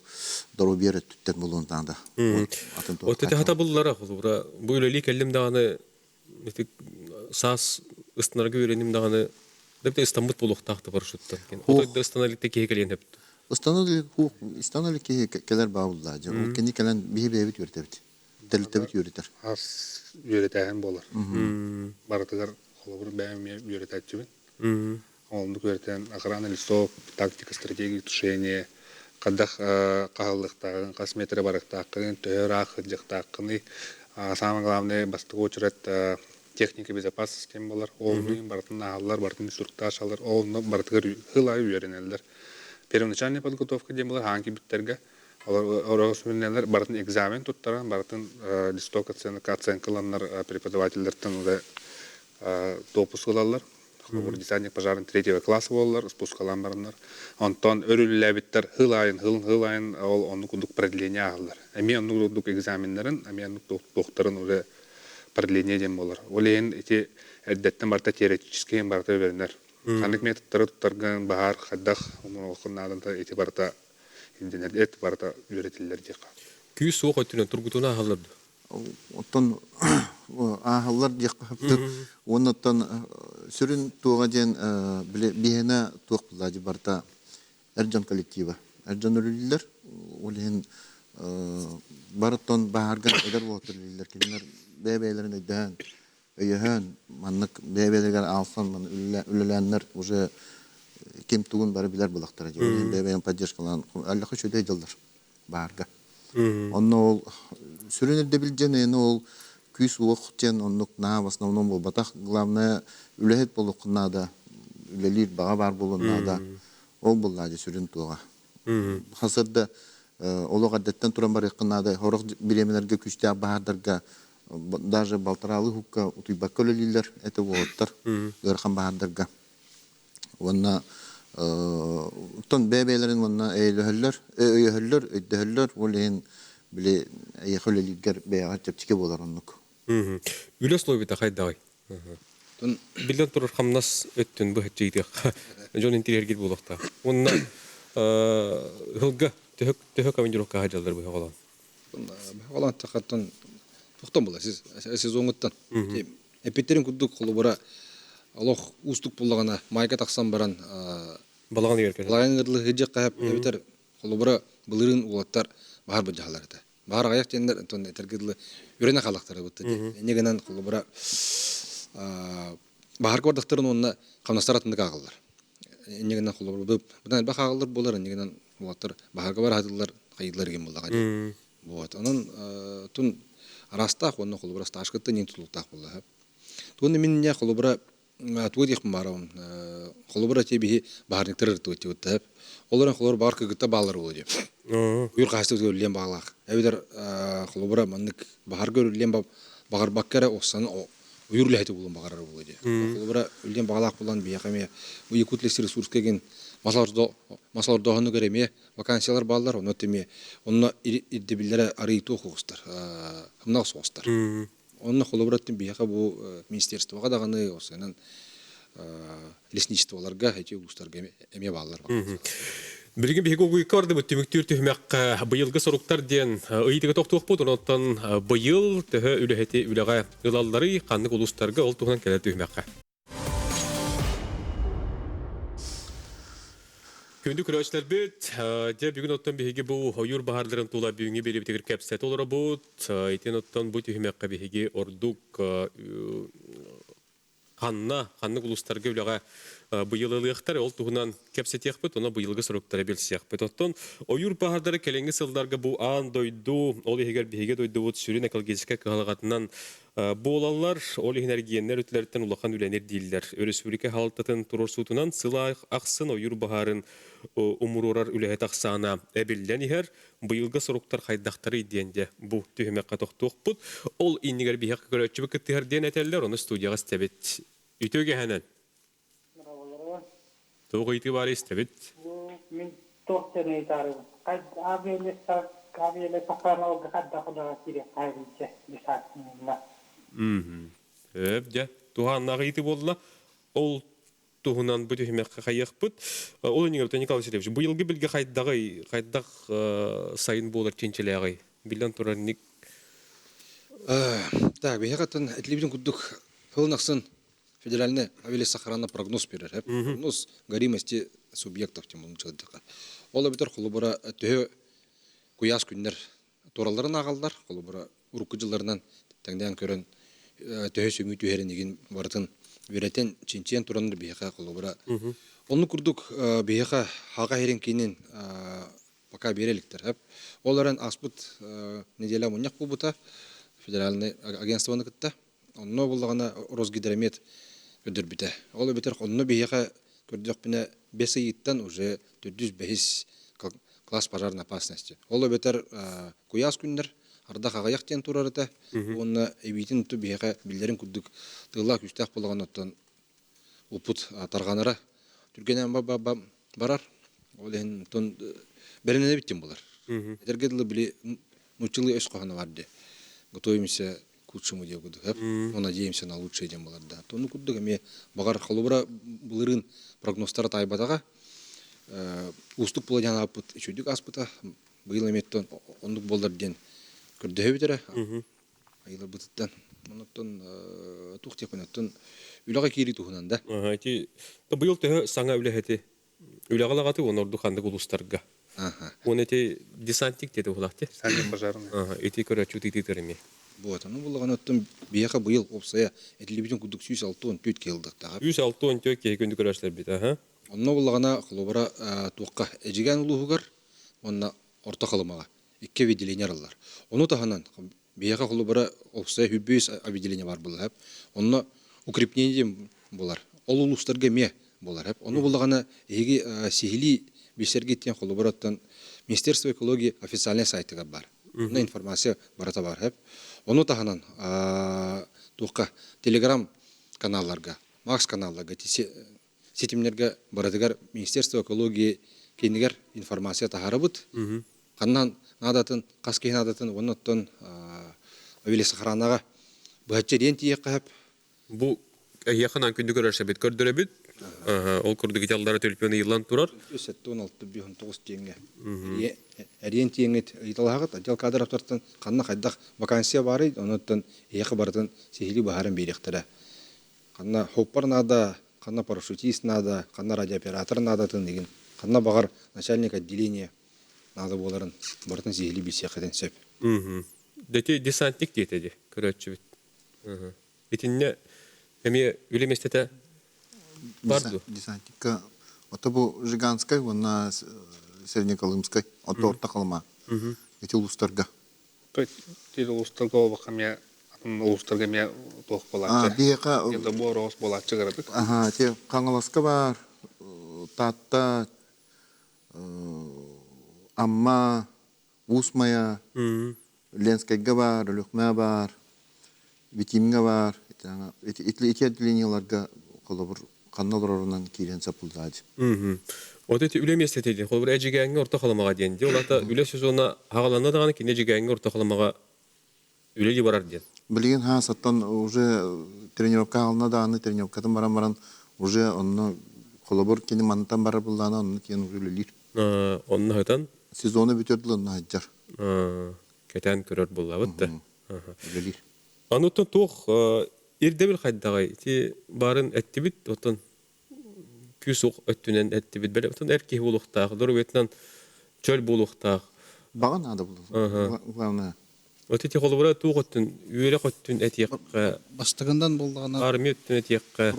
доруобуйа өттүттэн буолуон наада. Атын От ити хатабыллара холобура бу үлэлии кэллим даҕаны ити саас ыстанарга үөрэним даҕаны да ыстаммыт буолуохтаах да парашюттан. Отой да ыстана иликте киһи кэлиэн сөп. Ыстана илик киһи кэлэр баабыллаа дьэ. Ол кини кэлэн биһи бэйэбит үөрэтэбит. Тэрилтэбит үөрэтэр. Ас үөрэтээһин буолар. Барытыгар холобур бэйэм эмиэ үөрэтээччибин. Оннук үөрэтэн охрана лесов, тактика, стратегия тушения, хайдах хаһыллыахтааҕын, хас метрэ барыахтааххын, төһө ыраах сылдьыахтааххыный. Самое главное, бастакы очерет техника безопасности диэн буолар. Ол барытын ааһаллар, барытын инструктаж алар, ол онно барытыгар сыл аайы үөрэнэллэр. Первоначальная подготовка диэн буолар, хаан кийбиттэргэ Олор барытын экзамен туттаран, барытын листок оценка, оценка ыланнар преподавателлэртэн уже допуск ылаллар. Холобур, десантник пожарный третьего класса буолаллар, спускалаан бараннар. Онтон өрүллээбиттэр хыл айын, хыл хыл айын ол оннук курдук продление ааһаллар. Эмиэ оннук курдук экзаменнарын, эмиэ оннук туохтарын уже продление диэн буолар. Ол иһин ити эрдэттэн барыта теоретически барыта үөрэнэр. Ханнык методтары туттаргын, баһаар хайдах умуруоххун наадата ити барыта ирдэнэр эт барыта үөрэтиллэр диэххэ. Күүс суох өттүнэн тургутууну ааһаллар дуо? Оттон ааһаллар диэххэ сөптөр. Уоннаттан сүрүн туоҕа диэн били биһиэнэ туох булла барыта эр дьон коллектива. Эр дьон үлэлииллэр. Ол иһин барыттан баһаарга эдэр уолаттар үлэлииллэр. Кинилэр бэйэ-бэйэлэрин өйдөһөн, өйөһөн, маннык бэйэ-бэйэлэригэр аалсан үлэлээннэр уже ким тугун бары билэр булахтара дии. Бэйэ-бэйэн поддержкалаан аллаха үчүгэй дьыллар баарга. Онно ол сүрүн ирдэбил диэн эйэни ол күүс-уох диэн оннук наһаа в основном буолбатах. Главное үлэһит буолуоххун наада, үлэлиир баҕа баар буолуон наада. Ол буоллаа дьэ сүрүн туоҕа. Хасырда олох эрдэттэн туран барыаххын наада. Сорох бириэмэлэргэ күүстээх баһаардарга даже балтараалыы уһукка утуйбакка үлэлииллэр этэ уолаттар ыарахан баһаардарга. Уонна оттон бэйэ-бэйэлэрин уонна өйдөһөллөр, өйөһөллөр, өйдөһөллөр. Ол иһин били эйиэхэ үлэлииргэр бэйэҕэр чэпчэки буолар оннук. Үлэ условията хайдаҕый? Биллэн турар хамнас өттүн быһаччы ыйытыахха дьон интириэргиир буолуохтаах. Уонна ыһылга төһө төһө командировкаҕа дьаллар быһа Быһаҕалаан тахаттан тохтон була сезоҥуттан. Эппиттерин курдук холобура олох уустук буллаҕына майга тахсан баран балаҕан ыйар кэлэр. Балаҕан ыйырлы сыдьык хаһап эбэтэр холобура былырыын уолаттар баһар быдьаһалар этэ. Баһар аҕыйах диэннэр онтон этэргэ дылы үрэнэ халахтара бытты. Инньэ гынан холобура баһарга бардахтарын уонна хамнастар атыннык ааҕыллар. Инньэ гынан холобура быдан элбэх ааҕыллар буолар инньэ гынан уолаттар баһарга бараһатыллар хайыылар игин буллаҕа дии. Вот. Онон тун араастаах уонна холобура стажкыттан иин тутулуктаах буолла. Туонна мин не холобура тугу диэхпин баарабын холобура те биһи баһарниктар ырытыбыт диэбит Олорон холобура баар кыгытта баалар буолуо диэ. Уйур хаһыстыбыт көрүллүөн баалаах. Эбэтэр холобура маннык баһарга көрүллүөн баҕарбакка эрэ охсан уйур үлэһити булуон баҕарар буолуо диэ. Холобура үллүөн баҕалаах буолан биһиэхэ эмиэ бу Якутлесресурска ген мас олордооһунугар эмиэ вакансиялар бааллар, онно эмиэ онно ирдэбиллэрэ арыйтуох оҕустар, хымнах соҕустар. Онно холобура биһиэхэ бу министерствоҕа даҕаны осынан лесничестволарга эти улуустарга эмиэ бааллар. Билигин биһиги угуйка бардыбыт түмүктүүр түһүмэххэ быйылгы соруктар диэн ыйытыга тохтуохпут. Онон быйыл төһө үлэһити үлэҕэ ылалларый, ханнык улуустарга ол туһунан кэлэр түһүмэххэ. Күндү көрөөччүлэрбит, дьэ бүгүн оттон биһиги бу ойуур баһаардарын тула бүгүҥҥү биэриибитигэр кэпсэтэ олоробут. Итин оттон бу түһүмэххэ биһиги ордук ханна, ханнык улуустарга үлэҕэ быйыл ылыахтар, ол туһунан кэпсэтиэхпит, онно быйылгы соруктары билсиэхпит. Оттон ойуур баһаардара кэлиҥҥи сылларга бу аан дойду, ол иһигэр биһиги дойдубут сүрүн экологическай кыһалҕатынан буолаллар. Ол иһин эргиэннэр өттүлэриттэн улахан үлэни ирдииллэр. Өрөспүүбүлүкэ хаалтатын туруорсуутунан сыл ахсын ойуур баһаарын умуруорар үлэһит ахсаана эбиллэн иһэр. Быйылгы соруктар хайдахтарый диэн дьэ бу түһүмэххэ тохтуохпут. Ол иннигэр биһиэхэ көрөөччүбүт кыттыһар диэн этэллэр, ону студияҕа истэбит. Үтүө кэһэнэн. Туох ыйытыы баар истэбит. Мин туох диэн ыйытаарыбын. Авиалесохранолга хайдах үлэҕэ киириэххэ десантнына. Өп, дьэ, туһааннаах ыйытыы буолла. Ол туһунан бу түһүмэххэ хайыахпыт. Ол иннигэр Николай Васильевич, быйылгы билгэ хайдаҕый, хайдах сайын буолар чинчилээҕий? Биллэн турар, ник Так, биһиэхэ этилибитин курдук сылын ахсын федеральный авиалесохрана прогноз берер. Прогноз горимости субъектов тем мунчалдыка. Ол эбэтэр холобура төһө куйаас күннэр туралларын ааҕаллар. Холобура урукку дьылларынан тэҥнээн көрөн төһө сөҥүү түһэрин игин барытын үөрэтэн чинчийэн тураннар биһиэхэ холобура оннук курдук биһиэхэ хаҕа иһэрин киинин пока биэрэ иликтэр. Ол эрэн ааспыт неделя мунньах буолбута федеральный агентствоны кытта. Онно буоллаҕына Росгидромет көрдөрбүтэ. Ол эбэтэр онно биһиэхэ көрдөхпүнэ бэс ыйыттан уже төрдүс бэһис класс пожарной опасности. Ол эбэтэр куйаас күннэр ардах аҕыйах диэн турар этэ. Уонна эбиитин ту биһиэхэ биллэрин курдук тыыллаах күүстээх буоллаҕына оттон уппут тарҕанара түргэнэн барар. Ол иһин оттон бэринэнэбит диэн буолар. Этэргэ дылы били нууччалыы өс хоһооно бар дии. Готовимся к лучшему диye курдук но надеемся на лучшее диэн буолар да. Тону курдук эмиэ баҕар холобура былырыын прогнозтара таайбатаҕа уустук буола диэн ааппыт үчүгдүк ааспыта быйыл эмиэ оннук буоллар диэн көрдөһөбүт эрэ. Айыларбытыттан. Онуттан тух диэхпин оттон үлэҕэ киирии туһунан да. Ити быйыл төһө саҥа үлэһити үлэҕэ лаҕаты уонна ордук ханнык улуустарга. Уон ити десантник диэти уһулахти. Десантник пожарный. Ити көрөөччү тыытыытыр эмиэ. Вот, ону буллаҕына оттон биһиэхэ быйыл уопсайа этиллибитин курдук 164 киһи ылдыктаҕа. 164 киһи күндү көрөөччүлэрбит, аха. Онно буллаҕына холобура туохха Эдьигээн улууһугар уонна Орто Халымаҕа икки отделение арыллар. Ону таһынан биһиэхэ холобура уопсайа 105 отделение баар буолла. Онно укрепление диэн буолар. Ол улуустарга эмиэ буолар. Ону буллаҕына эһиги сиһилии билсэргит диэн холобураттан Министерство экологии официальнай сайтыгар баар. Онно информация барыта баар. Ону таһынан туохха телеграм каналларга, Макс каналларга ситимнэргэ барытыгар Министерство экологии киинигэр информация таһаарабыт. Ханнан наадатын, хас киһи наадатын уонна оттон авиалесохранаҕа быһаччы диэн тиийиэххэ сөп. Бу эһиэхэ наан күндү көрөрсөбүт көрдөрөбүт. Ол курдук италлара төлөпүөн ыйыллан турар. 76 диэҥҥэ эриэн тиэҥҥит ыйыталаһаҕыт отдел кадровтартан ханна хайдах вакансия баарый онуттан эһиэхэ барытын сиһилии быһааран биэриэхтэрэ. Ханна хоппар наада, ханна парашютист наада, ханна радиооператор наадатын игин, ханна баҕар начальник отделения наада буоларын барытын сиһилии билсиэххитин сөп. Дэти десантник диэтэ дии көрөөччүбүт. Итиннэ эмиэ үлэ миэстэтэ бар дуо? Десантникка ото бу Жиганскай уонна Среднеколымскай, ото Орто Халыма ити улуустарга. Тил улуустарга олбакка эмиэ атын улуустарга эмиэ туох буолааччы. Биһиэхэ Недобор оҕус буолааччы кыратык. Аха, те Хаҥаласка баар, Таатта, Амма, Уус Майа, Ленскэйгэ баар, Өлүөхмэ баар, Витимҥэ баар. Ити отделениеларга холобур ханна олорорунан киирэн сапыллаачы. Вот эти үлэ миэстэтэ диэн, холобур, Эдьигээҥҥэ Орто Халымаҕа диэн дии. Ол аата үлэ сезона хаҕаланна даҕаны кини Эдьигээҥҥэ Орто Халымаҕа үлэлии барар диэн. Билигин хаасаттан уже тренировка аҕална даҕаны тренировкатын баран баран уже онно холобур кини мантан барар буллаана онно тиийэн уже үлэлиир. Онно сытан Сезону бүтэр дылы онно сылдьар. Кэтээн көрөр буоллабыт да. Үлэлиир. Ануттан туох ирдэбил хайдаҕай? Ити баарын эттибит, оттон күүс-уох өттүнэн эттибит. Бэл, оттон эр киһи буолуохтаах, доруобуйатынан чөл буолуохтаах. Баҕа наада буолуо. Главное. Вот ити холобура туох өттүн, үөрэх өттүн этиэххэ, Бастакындан буоллаҕына армия өттүн этиэххэ.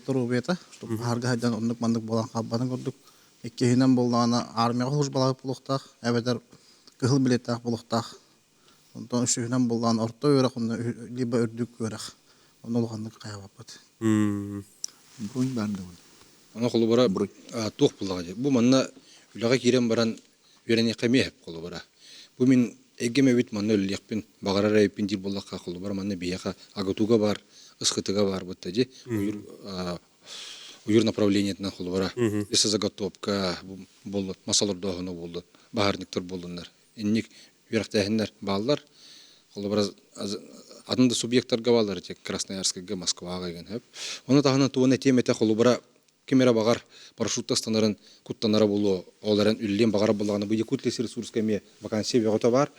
Доруобуйата, чтобы аһарга сылдьан оннук-маннык буолан хаалбатын курдук. Иккиһинэн буоллаҕына армияҕа службалаабыт буолуохтаах, эбэтэр кыһыл билеттээх буолуохтаах. Онтон үсүһүнэн буоллаҕына орто үөрэх уонна либо үрдүк үөрэх. Онно улаханнык хайаабаппыт. Бронь баар да Ону холобура туох буллаҕа дии. Бу манна үлэҕэ киирэн баран үөрэниэххэ эмиэ сөп холобура. Бу мин эйгэм эбит манна үлэлиэхпин баҕарар эбиппин диир буоллахха холобура манна биһиэхэ АГТУга бар, ысхытыга бар бытта дии. Уйур направлениетынан холобура лесозаготовка буоллун, мас олордооһуна буоллун, баһаарниктар буоллуннар. Инник үөрэхтээһиннэр бааллар. Холобура атын да субъектарга бааллар эти Красноярскайга, Москваҕа игин сөп. Ону таһынан тугун этиэм этэ холобура ким эрэ баҕар парашютта ыстанарын куттанара буолуо, ол эрэн үллиэн баҕарар буоллаҕына бу Якутлесресурска эмиэ вакансия бөҕөтө баар.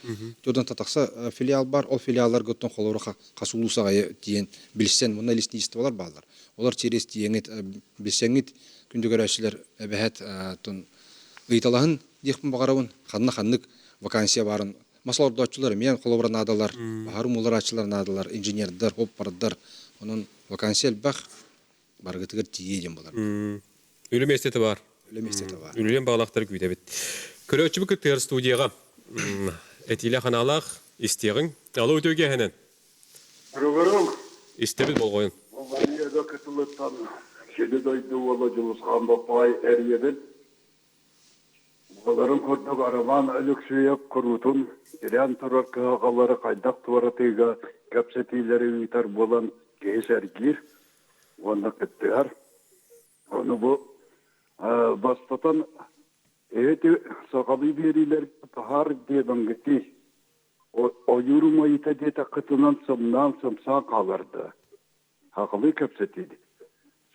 Оттон тахса филиал бар, ол филиалларга оттон холобура хас улуус аҕайы тиийэн билсэн, уонна лесничестволар бааллар. Олор через тиийэҥит билсэҥҥит күндү көрөөччүлэр эбэһэт оттон ыйыталаһын диэхпин баҕарабын. Ханна ханнык вакансия баарын мас олордооччулар эмиэ холобура наадалар, баһаар умулларааччылар наадалар, инженердэр, оппардар. Онон вакансия элбэх, барыгытыгар тиийиэ диэн буолар. Үлэ миэстэтэ баар. Үлэ миэстэтэ баар. Үлэлиэн баҕалаахтары күүтэбит. Көрөөччүбүт кыттыгар студияҕа этиилээх анаалаах истиэҕиҥ. Алло, үтүө киэһэнэн. Рыгырым. Истэбит болҕойун. Валерия кытылыттан сири дойду уола Дьулусхан Боппоой эрийэбин. Буоларын курдук Роман Алексеев куруутун тирээн турар кыһалҕалары хайдах туоратыыга кэпсэтиилэри ыытар буолан киһи сэргиир уонна кыттыһар. Ону бу бастатан эти сахалыы биэриилэр таһаар диэбэҥҥитий ойуур умайыыта диэтэххитинэн сымнаан сымсаан хаалар да Сахалыы кэпсэтиибит.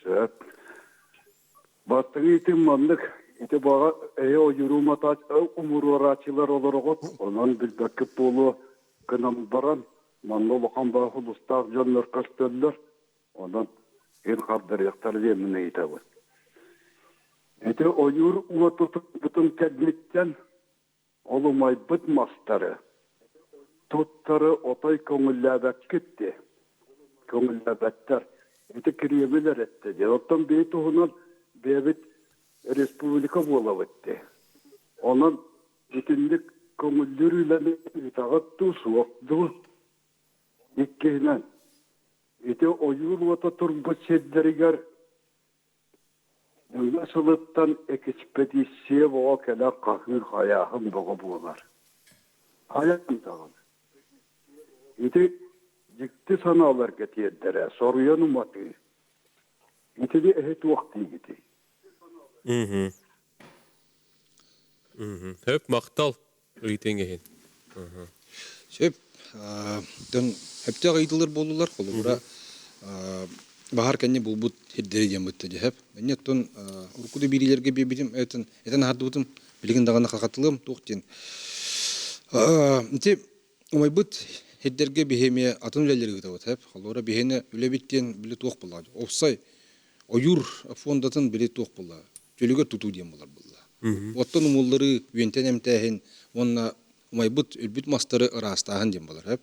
Сөп. Бастакы итин маннык ити баҕа эһи ойууру умуруорааччылар олороҕут, онон билбэккит буолуо гынан баран. Манна улахан баах улуустаах дьоннор көстөллөр. Онон ин хардарыахтара диэммин ыйытабын. Ити ойуур уотутун кэнниттэн ол умайбыт мастары туттары отой көҥүллээбэккит дии. Көҥүллээбэттэр. Ити Кремль эрэ эттэ диэн. Оттон бэйи туһунан бэйэбит республика буолабыт дии. Онон итинник көҥүллүүр үлэни ыытаҕыт дуу, суох дуу? Иккиһинэн, ити ойуур уота турбут сирдэригэр Үлэ сылыттан экспедиция бөҕө кэлэн хаһыы-хайааһын бөҕө буолар. Хайаан даҕаны. Ити дьикти санааларга тиэрдэрэ, соруйан уматыы. Итини эһи туох диигитий? Хөп махтал ыйытыҥ иһин. Сөп. Дьон сөптөөх ыйытыылар буоллулар. Холобура, баһаар кэннэ булбут сирдэри диэн бытта дьэһэп. Инньэ оттон урукку да биэриилэргэ биэрбитим, этэн этэн аһардыбытым. Билигин даҕаны хахатылыам туох диэн. Ити умайбыт сирдэргэ биһи эмиэ атын үлэлэри ыытабыт. Хөп. Холобура, биһиэнэ үлэбит диэн били туох буолла? Офсай ойуур фондатын били туох буолла? Чөлүгэр тутуу диэн буолар буолла. Оттон умулларыы, үөнтэн эмтээһин уонна умайбыт, өлбүт мастары ыраастааһын диэн буолар. Сөп.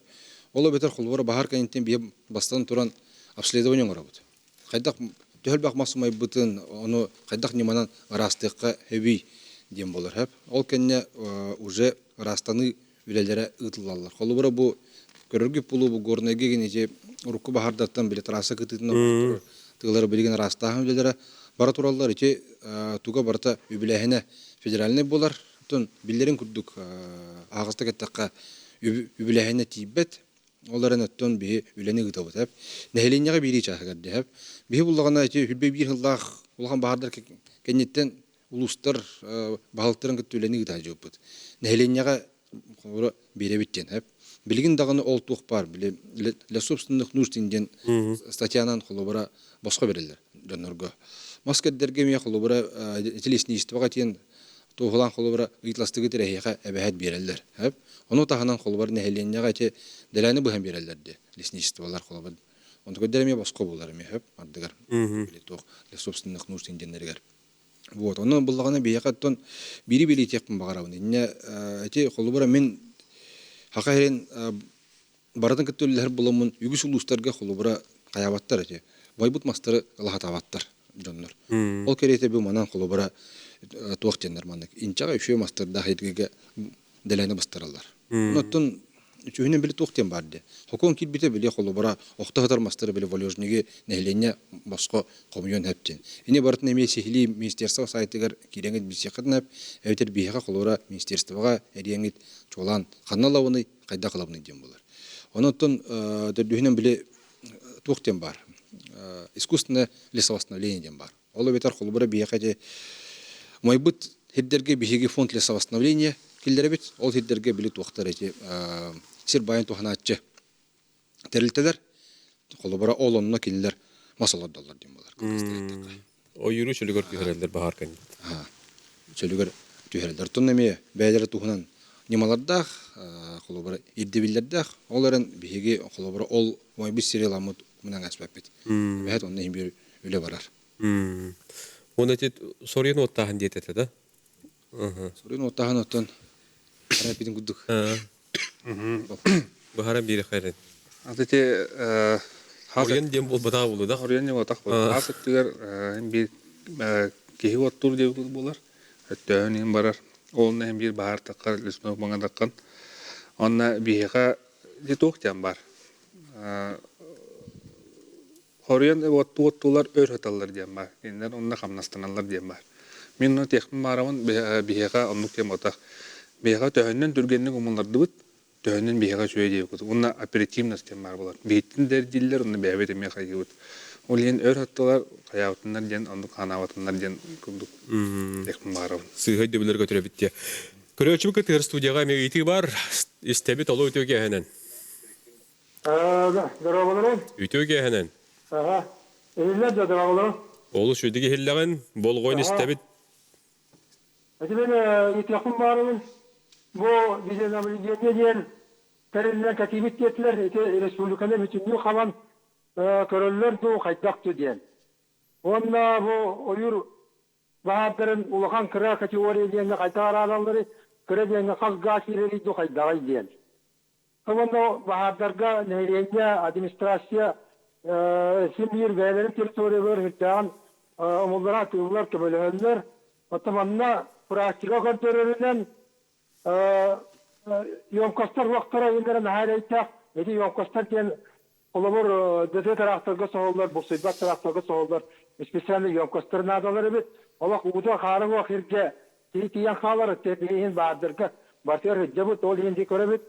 Ол эбэтэр холобура баһаар кэнниттэн биһи бастатан туран обследование оҥоробут. Хайдах төһө элбэх мас умайбытын, ону хайдах ньыманан ыраастыахха сөбүй диэн буолар. Сөп. Ол кэннэ уже ыраастаныы үлэлэрэ ыытыллаллар. Холобура бу көрөргүт булуу бу Горнайга ити урукку баһаардартан били трасса кытыытынан турар тыалары билигин ыраастааһын үлэлэрэ бара тураллар. Ити туга барыта үбүлээһинэ федеральнай буолар. Оттон биллэрин курдук аһаҕастык эттэххэ үбүлээһинэ тиийбэт. Ол эрэн оттон биһи үлэни ыытабыт эп. Нэһилиэнньэҕэ биирии чааһыгар диэһэп. Биһи буллаҕына ити хүлбэ биир сыллаах улахан баһаардар кэнниттэн улуустар баһылыктарын кытта үлэни ыыта сылдьыбыппыт. Нэһилиэнньэҕэ холобура биэрэбит диэн эп. Билигин даҕаны ол туох баар били для собственных нужд диэн статьянан холобура босхо бэриллэр дьоннорго. Мас кэрдэргэ эмиэ холобура ити лесничествоҕа тиэн туоһулаан холобура ыйыталастыгыт эрэһиэхэ эбэһээт биэрэллэр. Эп. Ону таһынан холобура нэһилиэнньэҕэ ити дэлээни быһан биэрэллэр диэ лесничестволар холобура. Онтукайдар көрдөр эмиэ босхо буолар эмиэ хөп ардыгар. Или туох для собственных нужд диэннэригэр. Вот, онон буллаҕына биһиэхэ оттон биири билиитиэхпин баҕарабын. Инньэ ити холобура мин Саха сирин барытын кытта үлэлэһэр буоламмын үгүс улуустарга холобура хайаабаттар ити. Байбыт мастары ылаһатаабаттар дьоннор. Ол кэриэтэ бу манан холобура туох диэннэр маннык инчэҕэ үчүгэй мастардаах иргэгэ дэлэни быстараллар. Оттон үчүгүнэн били туох диэн баар дии. Хокуон киирбитэ били холобура охто сытар мастары били валежниги нэһилиэнньэ босхо хомуйуон сөп диэн. Ини барытын эмиэ сиһилии министерство сайтыгар киирэҥит билсиэххитин сөп, эбэтэр биһиэхэ холобура министерствоҕа эриэҥит чуолаан ханна ылабыный, хайдах ылабыный диэн буолар. Онон төрдүһүнэн били туох диэн баар искусственное лесовосстановление диэн баар. Ол эбэтэр холобура биһиэхэ ити умайбыт сирдэргэ биһиги фонд лесовосстановления киллэрэбит. Ол сирдэргэ били туохтар эти сир баайын туһанааччы тэрилтэлэр холобура ол онно кинилэр мас олордоллор диэн буолар. Ойууру чөлүгэр түһэрэллэр баһаар кэнниттэн. Чөлүгэр түһэрэллэр. Оттон эмиэ бэйэлэрэ туһунан ньымалардаах, холобура ирдэбиллэрдээх. Ол эрэн биһиги холобура ол умайбыт сири ыламмыт мунан ааспаппыт. Эбэһээт онно иһин биир үлэ барар. Уонна ити соруйан уоттааһын диэтэ этэ да? Соруйан уоттааһын оттон хара эппитин курдук. Быһааран биэриэххэ эрэн. Аты ити Хоруйан диэн буолбатаҕа буолуо да? Хоруйан диэн буолбатах буолуо. Хаас өттүгэр биир киһи уоттуур диэбит буолар. Өттөөһүн иһин барар. Ол иһин биир баһаар таххар, лесной маҥадаххын. Онно биһиэхэ ити туох диэн бар. Хоруйан уоттуулар өр сыталлар диэн баар. Кинилэр онно хамнастаналлар диэн баар. Мин ону этиэхпин баҕарабын, биһиэхэ оннук диэн буолбатах. Биһиэхэ төһөннөн түргэнник умуллардыбыт, төһөннөн биһиэхэ үчүгэй диэбит. Уонна оперативность диэн баар буолар. Биһиттэн да эрдииллэр, онно бэйэбит эмиэ хайыыбыт. Ол иһин өр сыттылар, хайаабытыннар диэн, оннук ханаабатыннар диэн курдук этиэхпин баҕарабын. Сыыһа өйдөбүллэр көтүрэбит диye. Көрөөччүбүт кытыгар студияҕа эмиэ ыйытыы бар. Истэбит олу үтүө киэһэнэн. Дорооболорун. Үтүө киэһэнэн. Аха. Иһиллэр да дорооболорун. Олус үчүгэй иһиллэҕин, болҕойон истэбит. Ити мен ыйытыахпын баарыбын. Бу видеонаблюдение диэн тэрилинэн кэтиибит диэтилэр. Ити республиканы бүтүннүү хабан көрөллөр дуу, хайдах дуу диэн. Уонна бу ойуур баһаардарын улахан кыра категория диэҥҥэ хайдах арааралларый, кыра диэҥҥэ хас гаас киирэрий дуу хайдаҕый диэн. Уонна баһаардарга нэһилиэнньэ, администрация син биир бэйэлэрин территорияларыгар сүрдээҕин омуллара атыыллар, көмөлөһөллөр. Оттон манна практика көрдөрөрүнэн емкостар уохтара иһиннэрэ наһаа эрэйдээх. Ити емкостар диэн холобур ДТ тыраахтарга соһуллар, буксуйбат тыраахтарга соһуллар специальный емкостар наадалар эбит. Олох уута хаара уох сиргэ киһи тиийэн хаалар, иһин баардырга барытыгар сылдьабыт, ол иһин көрөбүт.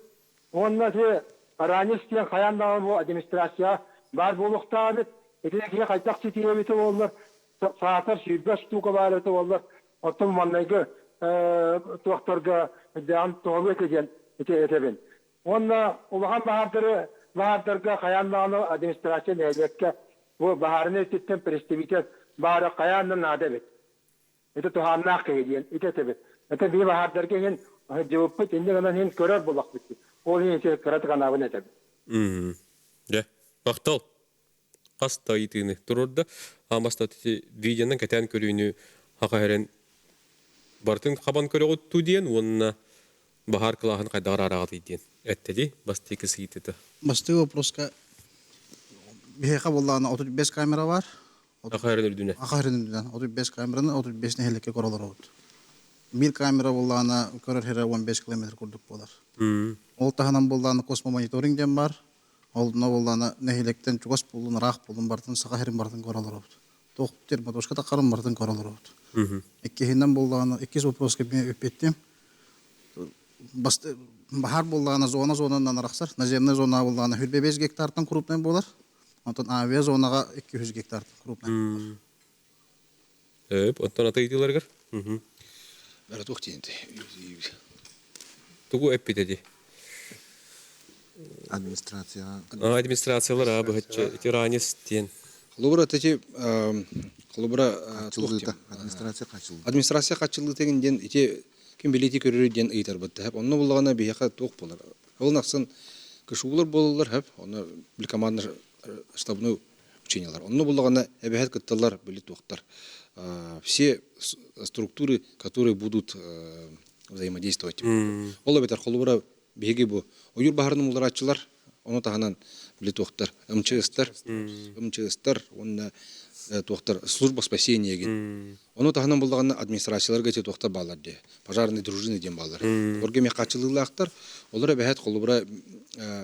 Уонна ити ранец диэн хайаан даҕаны бу администрация баар буолуохтаах эбит. Ити киһи хайдах ситиһэбитэ буоллар, саатар 20 штука баар эбитэ буоллар, оттон маннайгы туохтарга дэҕин туһалыа этэ диэн ити этэбин. Уонна улахан баһаардары баһаардарга хайаан даҕаны администрация нэһилиэккэ бу баһаарынай өттүттэн представитель баара хайаан да наада эбит. Ити туһааннаах киһи диэн ити этэбит. Это биһи баһаардарга иһин дьыбыппыт инни гынан иһин көрөр булахпыт. Ол иһин ити кыратык анаабын этэбин. Дьэ, махтал. Хас да ыйытыыны туруорда. Аамаста видеонан кэтээн көрүүнү хаха эрэн барытын хабан көрөҕүт туу диэн уонна баһаар кылааһын хайдах араараҕытый диэн эттэди бастакы сыйытыта. Бастакы вопроска биһиэхэ буоллаҕына 35 камера бар. Аха эрэн үрдүнэ. Аха эрэн үрдүнэн 35 камераны 35 нэһилиэккэ көрө олоробут. Биир камера буоллаҕына көрөр сирэ 15 километр курдук буолар. Ол таһынан буоллаҕына космомониторинг диэн бар. Ол буоллаҕына нэһилиэктэн чугас буоллун, ыраах буоллун барытын саха сирин барытын көрө олоробут. Туох термотушка таххарын барытын көрө олоробут. Иккиһинэн буоллаҕына, иккис вопроска мен эппиттим. Баһаар буоллаҕына зона зонанан арахсар. Наземная зона буоллаҕына 25 гектартан крупный буолар. Онтон авиазонаҕа 200 гектартан крупный буолар. Өп, оттон ата ыйытыыларыгар? Бары туох диэнтэй? Тугу эппит эди? Администрация. Администрациялар аа быһаччы ити ранец диэн. Холобура ити холобура Хачыллыыта. Администрация хачыллыыта. Администрация хачыллыыта диэн ити ким билиити көрөрүй диэн ыйытарбыт хэп. Онно буллаҕына биһиэхэ туох буолар? Ол нахсын КШУлар буолаллар хэп. Онно били командно штабной учениялар. Онно буллаҕына эбэһэт кытталлар били туохтар. Все структуры, которые будут взаимодействовать. Ол эбэтэр холобура биһиги бу ойуур баһарын умулларааччылар, ону таһынан били туохтар МЧСтар, МЧСтар уонна туохтар служба спасения ген. Ону таһынан буллаҕына администрацияларга ити туохтар бааллар дии. Пожарные дружины диэн бааллар. Олорго эмиэ хааччылыылаахтар. Олор эбэһэт холобура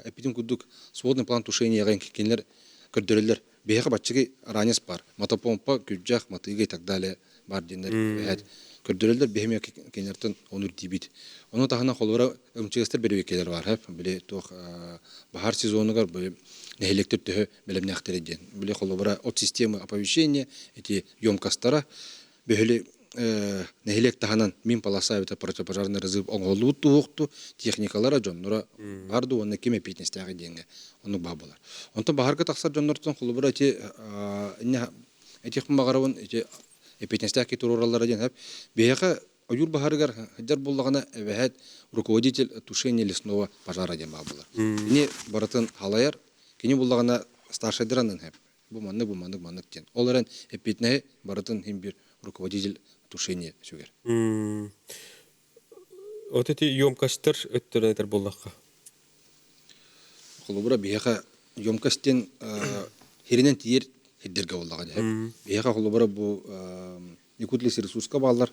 эппитим курдук сводный план тушения кинилэр көрдөрөллөр. Биһиэхэ баччыгый ранец бар, мотопомпа, күрдьэх, матыыга и так далее бар диэннэр эбэһээт көрдөрөллөр. Биһи эмиэ кинилэртэн ону ирдиибит. Ону таһынан холобура МЧСтэр бэрэбиэркэлэр бар. Били туох баһаар сезонугар били нэһилиэктэр төһө бэлэмнээхтэрэ диэн. Били холобура от системы оповещения эти емкостара бөһүлү нэһилиэк таһынан мин полоса эбэтэр противопожарный разрыв оҥоһуллубут туһуохту техникалара дьонноро бар дуу уонна ким эпиэтинэстээҕий диэҥҥэ оннук баа буолар. Онтон баһарга тахсар дьоннортон холобура ити этиэхпин баҕарабын ити эпиэтинэстээх киһи туруораллара диэн сөп. Биһиэхэ ойуур баһарыгар сылдьар буоллаҕына эбэһээт руководитель тушения лесного пожара диэн баа буолар. Кини барытын халайар, кини буллаҕына старшайдыранын сөп. Бу маннык, бу маннык, маннык диэн. Ол эрэн эппиэтинэһи барытын иһин биир руководитель тушения сүгэр. Вот эти емкостьтар өттөрөн этэр буоллахха. Холобура биһиэхэ емкость диэн хиринэн тиийэр сирдэргэ буоллаҕа дии. Биһиэхэ холобура бу Якутлес ресурска бааллар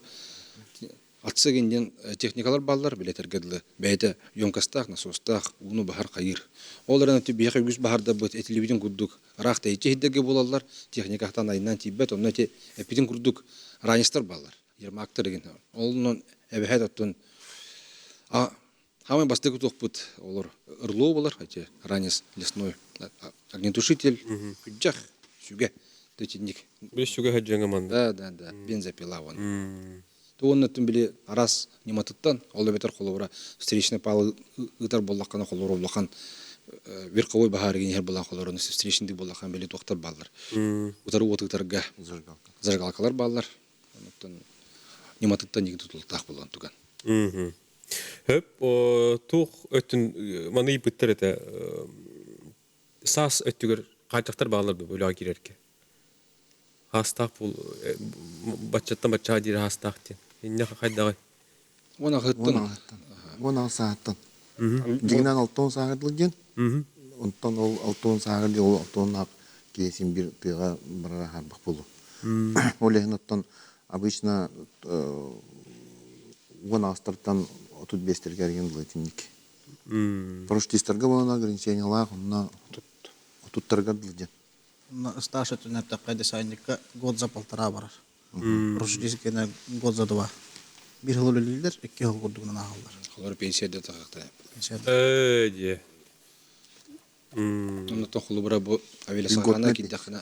Ацегин диэн техникалар бааллар, билэтэргэ дылы бэйэтэ емкостаах, насостаах, ууну баһар хайыыр. Ол эрэн биһиэхэ үгүс баһардарбыт этилибитин курдук ыраах тэйиччи иһирдэргэ буолаллар, техникаттан айаннаан тиийбэт, онно ити эппитин курдук ранецтар бааллар, Ермактар игин. Онон эбэһээт оттон Хамай бастакы туохпут олор ырлоо болар, эти ранец лесной огнетушитель, күджах, сүгэ, тетинник. Били сүгэ хаджаңа манна. Да, да, да, бензопила вон. То оннуттан били арас ньыматыттан, ол эбэтэр холобура встречный пал ыытар буоллаххына холобура улахан верховой баһаар иһэр буолан холобура встречный буоллахан били туохтар бааллар. Утары уот ыытарга зажигалкалар бааллар. Онуттан ньыматыттан иги тутулуктаах буолан туган. Хөп, туох өттүн маны ыйбыттар этэ саас өттүгэр хааччахтар бааллар дуо үлэҕэ киирэргэ? Хаастаах бул баччаттан баччаҕа диэри хаастаах диэн. Инньэ хайдаҕый? Уон аҕыһыттан. Уон аҕыс сааһыттан. Дьиҥинэн алтан сааһыгар дылы диэн. Онтон ол алтан сааһыгар диэн ол алтан киһи син биир тыаҕа барара хаарбах буолуо. Ол иһин оттон обычно уон аҕыстартан 35-тэргэ эргин дылы итинник. Парашютистарга буолан ограничениелаах онно отуттарыгар дылы диэн. Стаж өттүнэн эттэххэ десантникка год за полтора барар. Парашютистка год за два. Биир сыл үлэлииллэр, икки сыл курдугунан ааһаллар. Олор пенсия да тахахтара. Ээ дьиэ. Оннуттан холобура бу авиалесохрана киирдэххинэ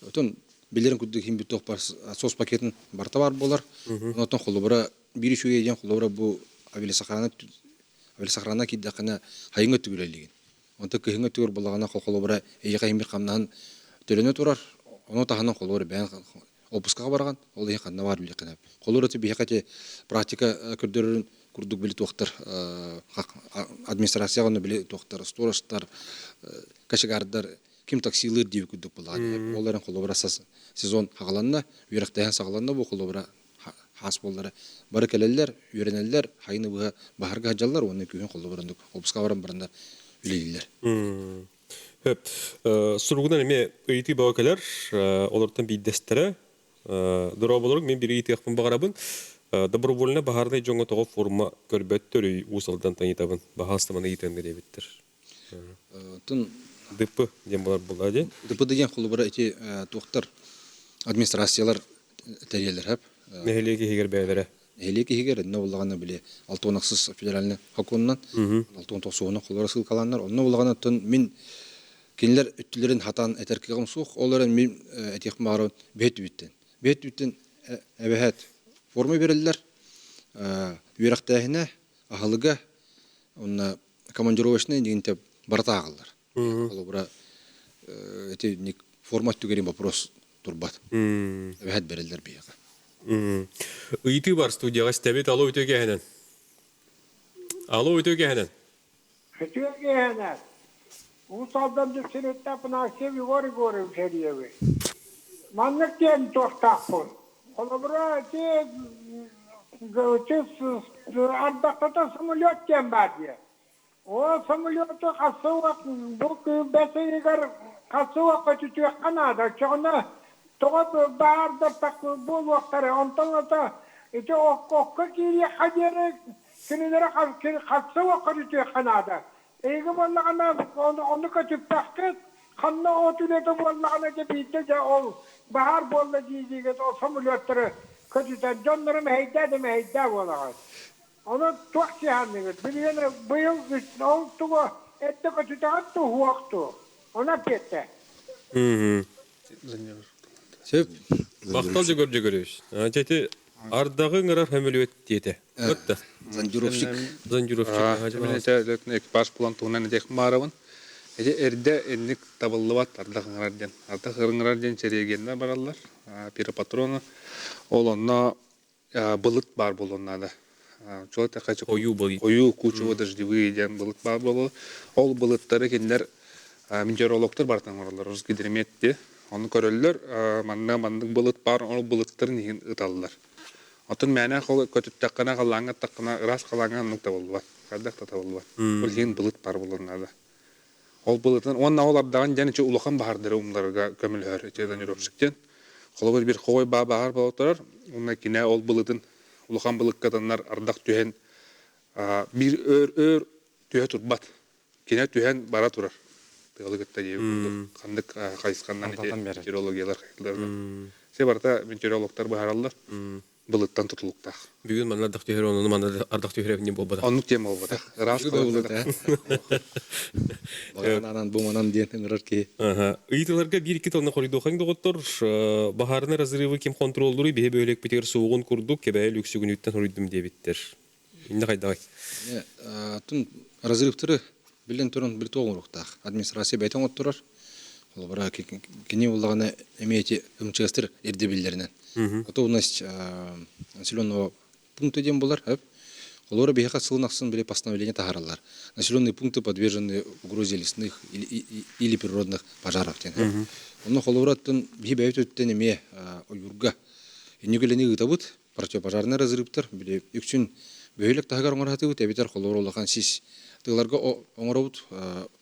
отон билэрин курдук иһин бүтүөх бар сос пакетын барыта бар буолар. Онтон холобура биир үчүгэй диэн холобура бу авиалесохрана авиалесохрана киирдэххинэ хайыҥ өттүгэр үлэлиигин. Онтон кыһыҥҥы өттүгэр буоллаҕына холобура эйиэхэ иһин бир хамнаһын төлөнө турар. Ону таһынан холобура бэйэҥ отпускаҕа бараҕын, ол иһин ханна баар билиэххин. Холобура ити биһиэхэ ити практика көрдөрөрүн курдук били туохтар администрацияҕа онно били туохтар сторожтар, кочегардар ким таксилыыр диэбит курдук буоллаҕа. Ол эрэн холобура сезон хаҕаланна, үөрэхтээһин саҕаланна бу холобура хаас буоллара бары кэлэллэр, үөрэнэллэр, хайыны быһа баһарга сылдьаллар уонна күһүн холобура оннук отпуска баран бараннар үлэлииллэр. Сөп. Суругунан эмиэ ыйытыы бөҕө кэлэр. Олортон биирдэстэрэ Дорооболоруҥ, мин биир ыйытыахпын баҕарабын. Добровольно баһаарынай дьоҥҥо тоҕо форма көрбөттөрүй, Уус Алдан ыйытабын. Баһаалыста маны ыйытыаҥ диэбиттэр. Тун ДП диэн буолар буолла дии. ДП диэн холобура ити туохтар администрациялар тэрийэллэр хөп. Нэһилиэк иһигэр бэйэлэрэ. Нэһилиэк иһигэр иннэ буллаҕына били 66 федеральный сокуонунан 69 холобура ссылкалааннар онно буллаҕына оттон мин кинилэр өттүлэрин хатаан этэр кыаҕым суох ол эрэн мин этиэхпин баҕарабын бэйэ түбүттэн бэйэ түбүттэн эбэһээт форма берэллэр үөрэхтээһинэ аһылыга уонна командировочный диэн барыта ааҕыллар холобура ити форма өттүгэр вопрос турбат эбэһээт берэллэр биһиэхэ Ыйытыы бар студияҕа истэбит. Алло, үтүө киэһэнэн. Алло, үтүө киэһэнэн. Үтүө киэһэнэн. Уус Алдан Дүпсүнүттэн Афанасьев Егор Егорович эрийэбин. Маннык диэн туохтаахпын. Холобура, ити ардахтата самолет диэн баар диye. Ол самолету хасса бу бэс ыйыгар хасса көтүтүөххэ наада. Оччоҕуна тоҕо баардар буолуохтара. Онтон ата ити окко киириэххэ диэри кинилэри хасса көтүтүөххэ наада. Эйиги буоллаҕына ону көтүппэххит, ханна от үлэтэ буоллаҕына дьэ биирдэ дьэ ол баһаар буолла дии-диигит ол самолеттары көтүтэн дьоннору мэһэйдээ да мэһэйдээ буолаҕыт. Ону туох сыһыанныгыт? Билигин быйыл ол тугу эрдэ көтүтэҕит дуу, суох дуу? Ону эппиэттэ. Сөп. Махтал Дьөгүөр Дьөгүрүөбүч. Дьэ ардаҕы ыҥырар сөмөлүөт диэтэ. Ытта. Зондировщик. Зондировщик. Экипаж булан туһунан этиэх баарабын. Ити эрдэ инник табыллыбат ардах ыҥырар диэн. Ардах ыҥырар диэн чэриэгиэннэр бараллар. Пиропатроны. Ол онно былыт баар буолуон наада. Чуо тэхэ Ойуу былыт. Ойуу кучево дождевые диэн былыт баар буолуо. Ол былыттары кинилэр метеорологтар барытын оҥороллор. Росгидромет диye. Ону көрөллөр, манна маннык былыт баар, ол былыттарын иһин ыталлар. Оттон мээнэ көтүттэххинэ, халлааҥҥа аттаххына, ыраас халлааҥҥа оннук табыллыбат. Хайдах да табыллыбат. Ол иһин былыт баар буолуон наада. Ол былытын уонна ол ардаҕын диэн ичи улахан баһаардары умнарга көмөлөһөр ити тонировщик диэн. Холобур бир хоой баа баһаар буола турар, уонна кинэ ол былытын улахан былыкка таннар ардах түһэн биир өөр өөр түһэ турбат. Кинэ түһэн бара турар. Тыалы кытта диэбит курдук ханнык хайысханнан ити метеорологиялар хайдылар. Се барыта метеорологтар быһаараллар. былыттан тутулуктаах. Бүгүн манна ардах түһэр, онон манна ардах түһэр эбин буолбатах. Оннук тема буолбатах. Ыраас буолбатах. Багананан буманан диэн ыҥырар киһи. Ыйытыларга биир-икки тылны хоруйдуохаҥ доҕоттор. Баһаарынай разрывы ким контроллууруй биһи бөһүөлэкпитигэр суоҕун курдук кэбээйи лүксүгүнүттэн хоруйдум диэбиттэр. Иннэ хайдаҕай? Тун разрывтары билэн туран били туох оҥоруохтаах. Администрация бэйэтэ оҥотторор. Холобура, кини буоллаҕына эмиэ ити МЧСтэр ирдэбиллэринэн. Готовность населенного пункта диэн буолар. Холобура биһиэхэ сылын ахсын били постановление таһаараллар. Населенные пункты подвержены угрозе лесных или природных пожаров диэн. Онно холобура оттон биһи бэйэбит өттүттэн эмиэ ойуурга инник үлэни ыытабыт. Противопожарный разрывтар били үксүн бөһүөлэк таһыгар оҥоро эбэтэр холобура улахан сис тыаларга оҥоробут.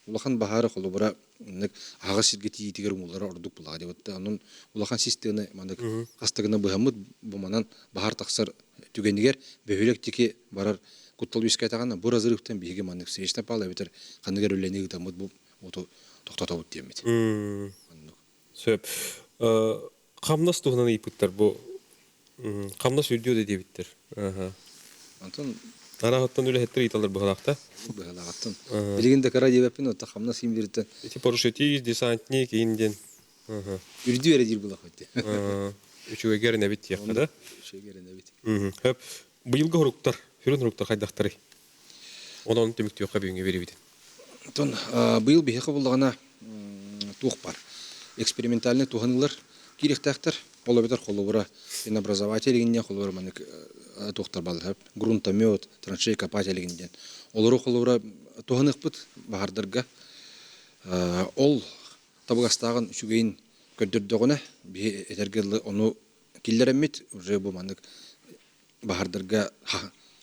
Улахан баһаары холобура маннык аһаҕас сиргэ тиийиитигэр умуллара ордук булаа диэбит. Онон улахан сис тыаны маннык хастыгына быһаммыт бу манан баһаар тахсар түгэнигэр бөһүөлэк диэки барар куттал үөскээтэҕинэ бу разрывтан биһиги маннык встречный пал эбэтэр ханнык эрэ үлэни ыытаммыт бу уоту тохтотобут диэммит. Оннук. Сөп. Хамнас туһунан ыйыппыттар бу. Хамнас үрдүө да диэбиттэр. Онтон Араһыттан үлэһиттэр ыйыталлар быһалаахта. Быһалаахтан. Билигин да кыра диэбэппин, оттон хамнас иин бириттен. Ити парашютист, десантник, иин диэн. Үрдүү эрэ диир булах өттө. Үчүгэйгэ эрэнэбит диэххэ да. Үчүгэйгэ эрэнэбит. Хөп. Быйылгы хоруктар, сүрүн хоруктар хайдахтарый? Онон түмүктүөххэ бүгүҥҥү биэрибитин. Оттон быйыл биһиэхэ буллаҕына туох бар? Экспериментальнай туһаныылар киириэхтээхтэр. Ол эбэтэр холобура пенообразователь игиннэ холобура маннык туохтар баллар грунтомет, траншея копатель игин диэн. Олору холобура туһаныахпыт баһардарга. Ол табыгастааҕын үчүгэйин көрдөрдөҕүнэ биһи этэргэ дылы ону киллэрэммит уже бу маннык баһардарга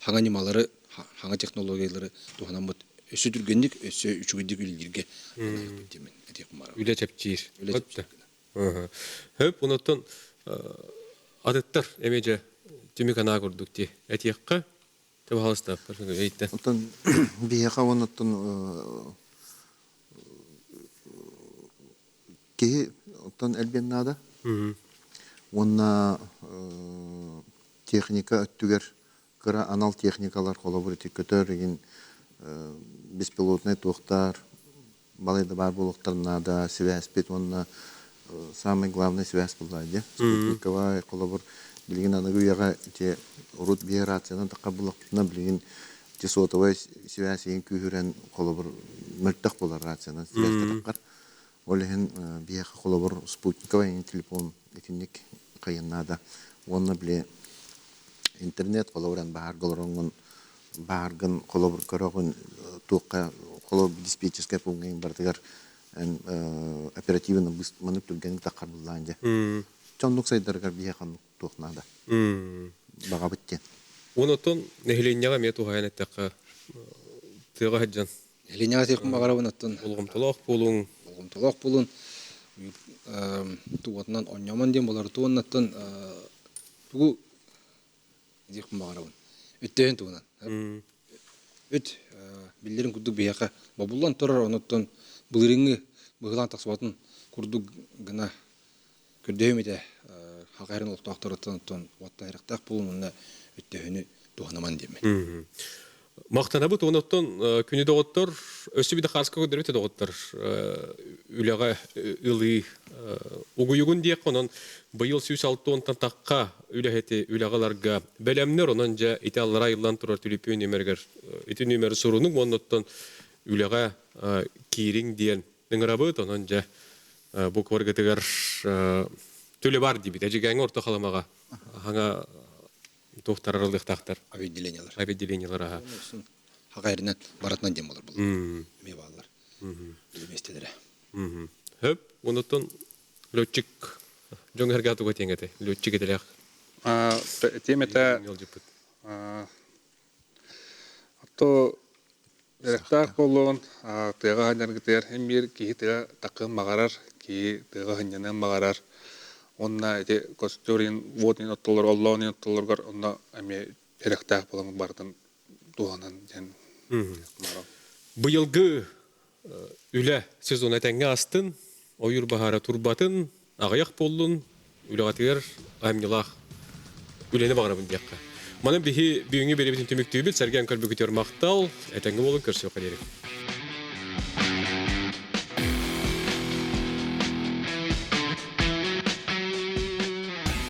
хаҥа ньымалары, хаҥа технологиялары туһанаммыт өссө түргэнник, өссө үчүгэйдик үлэлииргэ аныахпыт диэмин этиэхпин баҕарабын. Үлэ чэпчиир. Үлэ чэпчиир. Хөп, онуттан атыттар эмиэ дьэ түмүк анаа курдук дии. Этиэххэ, табаһалыстаахтар эйттэн. Оттон биһиэхэ онуттан киһи оттон элбиэн наада. Уонна техника өттүгэр кыра анал техникалар холобур ити көтөр игин беспилотнай туохтар балай да баар буолуохтарын наада сибээспит уонна самый главный связь буолла дии спутниковай холобур билигин аныгы үйэҕэ ити урут биир рациянан тахха буллахпытына билигин ити сотовай связь игин күүһүрэн холобур мөлтөх буолар рациянан связь таххар Ол иһин биһиэхэ холобур спутниковай телефон итинник хайын наада. Уонна били интернет холобуран баһаарга олороҥҥун баһааргын холобур көрөҕүн туохха холобур диспетчерскэй пууҥҥа барытыгар оперативно маннык түргэнник таххар буллаан дьэ. Чоннук сайдарыгар биһиэхэ оннук туох наада. Баҕабыт диэн. Онотон нэһилиэнньэҕэ эмиэ туһаайан эттэххэ тыаҕа сылдьан Нэһилиэнньэҕэ этиэхпин баҕарабын оттон болҕомтолоох буолуҥ. Болҕомтолоох буолун. Тугатынан онньомон диэн болар туоннаттан тугу диэхпин баҕарабын. Өттөһүн туһунан. Үт биллэрин курдук биһиэхэ бобуллан турар, онуттан былырыыҥҥы быһыылаан тахсыбатын курдук гына көрдөһүм этэ хахайрын олохтоохторуттан оттон уоттан эрехтээх буолун уонна өттөһүнү туһанаман диэммин. Махтанабыт онуттан күнү доҕоттор өссө биде хааска көрдөрбүт доҕоттор үлэҕэ ылыы угуйугун диэх онон быйыл 106 тахха үлэһити үлэҕэ ыларга бэлэмнэр онон дьэ ити аллара айыллан турар түлүпүөн нүмеригэр ити нүмери сурунуҥ уоннуттан үлэҕэ киириҥ диэн ыҥырабыт онон дьэ бу кваргытыгар түлэ бар диибит эдьигээҥҥэ орто халымаҕа хаҥа туохтар арыллыахтаахтар авиаотделениелар авиаотделениелар аха хакайрынан баратынан диэн болар булар эмиэ бааллар миэстэлэрэ хөп онуттан летчик дьон эргэ туга тиэҥ этэ летчик этэлээх тиэм этэ то Дьарыктаах буолуон тыаҕа сынньаргытыгар эн биир киһи тыа такыан баҕарар, киһи тыаҕа сынньаныан баҕарар. Уонна ити костер иһин, уот иһин оттоллор, оллоон иһин оттоллоругар онно эмиэ эрэхтээх буолан барытын туһанан диэн Быйылгы үлэ сезона этэҥҥэ астын, ойуур баһаара турбатын, аҕыйах буоллун, үлэҕитигэр айымньылаах үлэни баҕарабын диэххэ. Манан биһи бүгүҥҥү биэрэбитин түмүктүүбүт, сэргээн көрбүкүтүгэр махтал, этэҥҥэ буолун, көрсүөххэ диэри.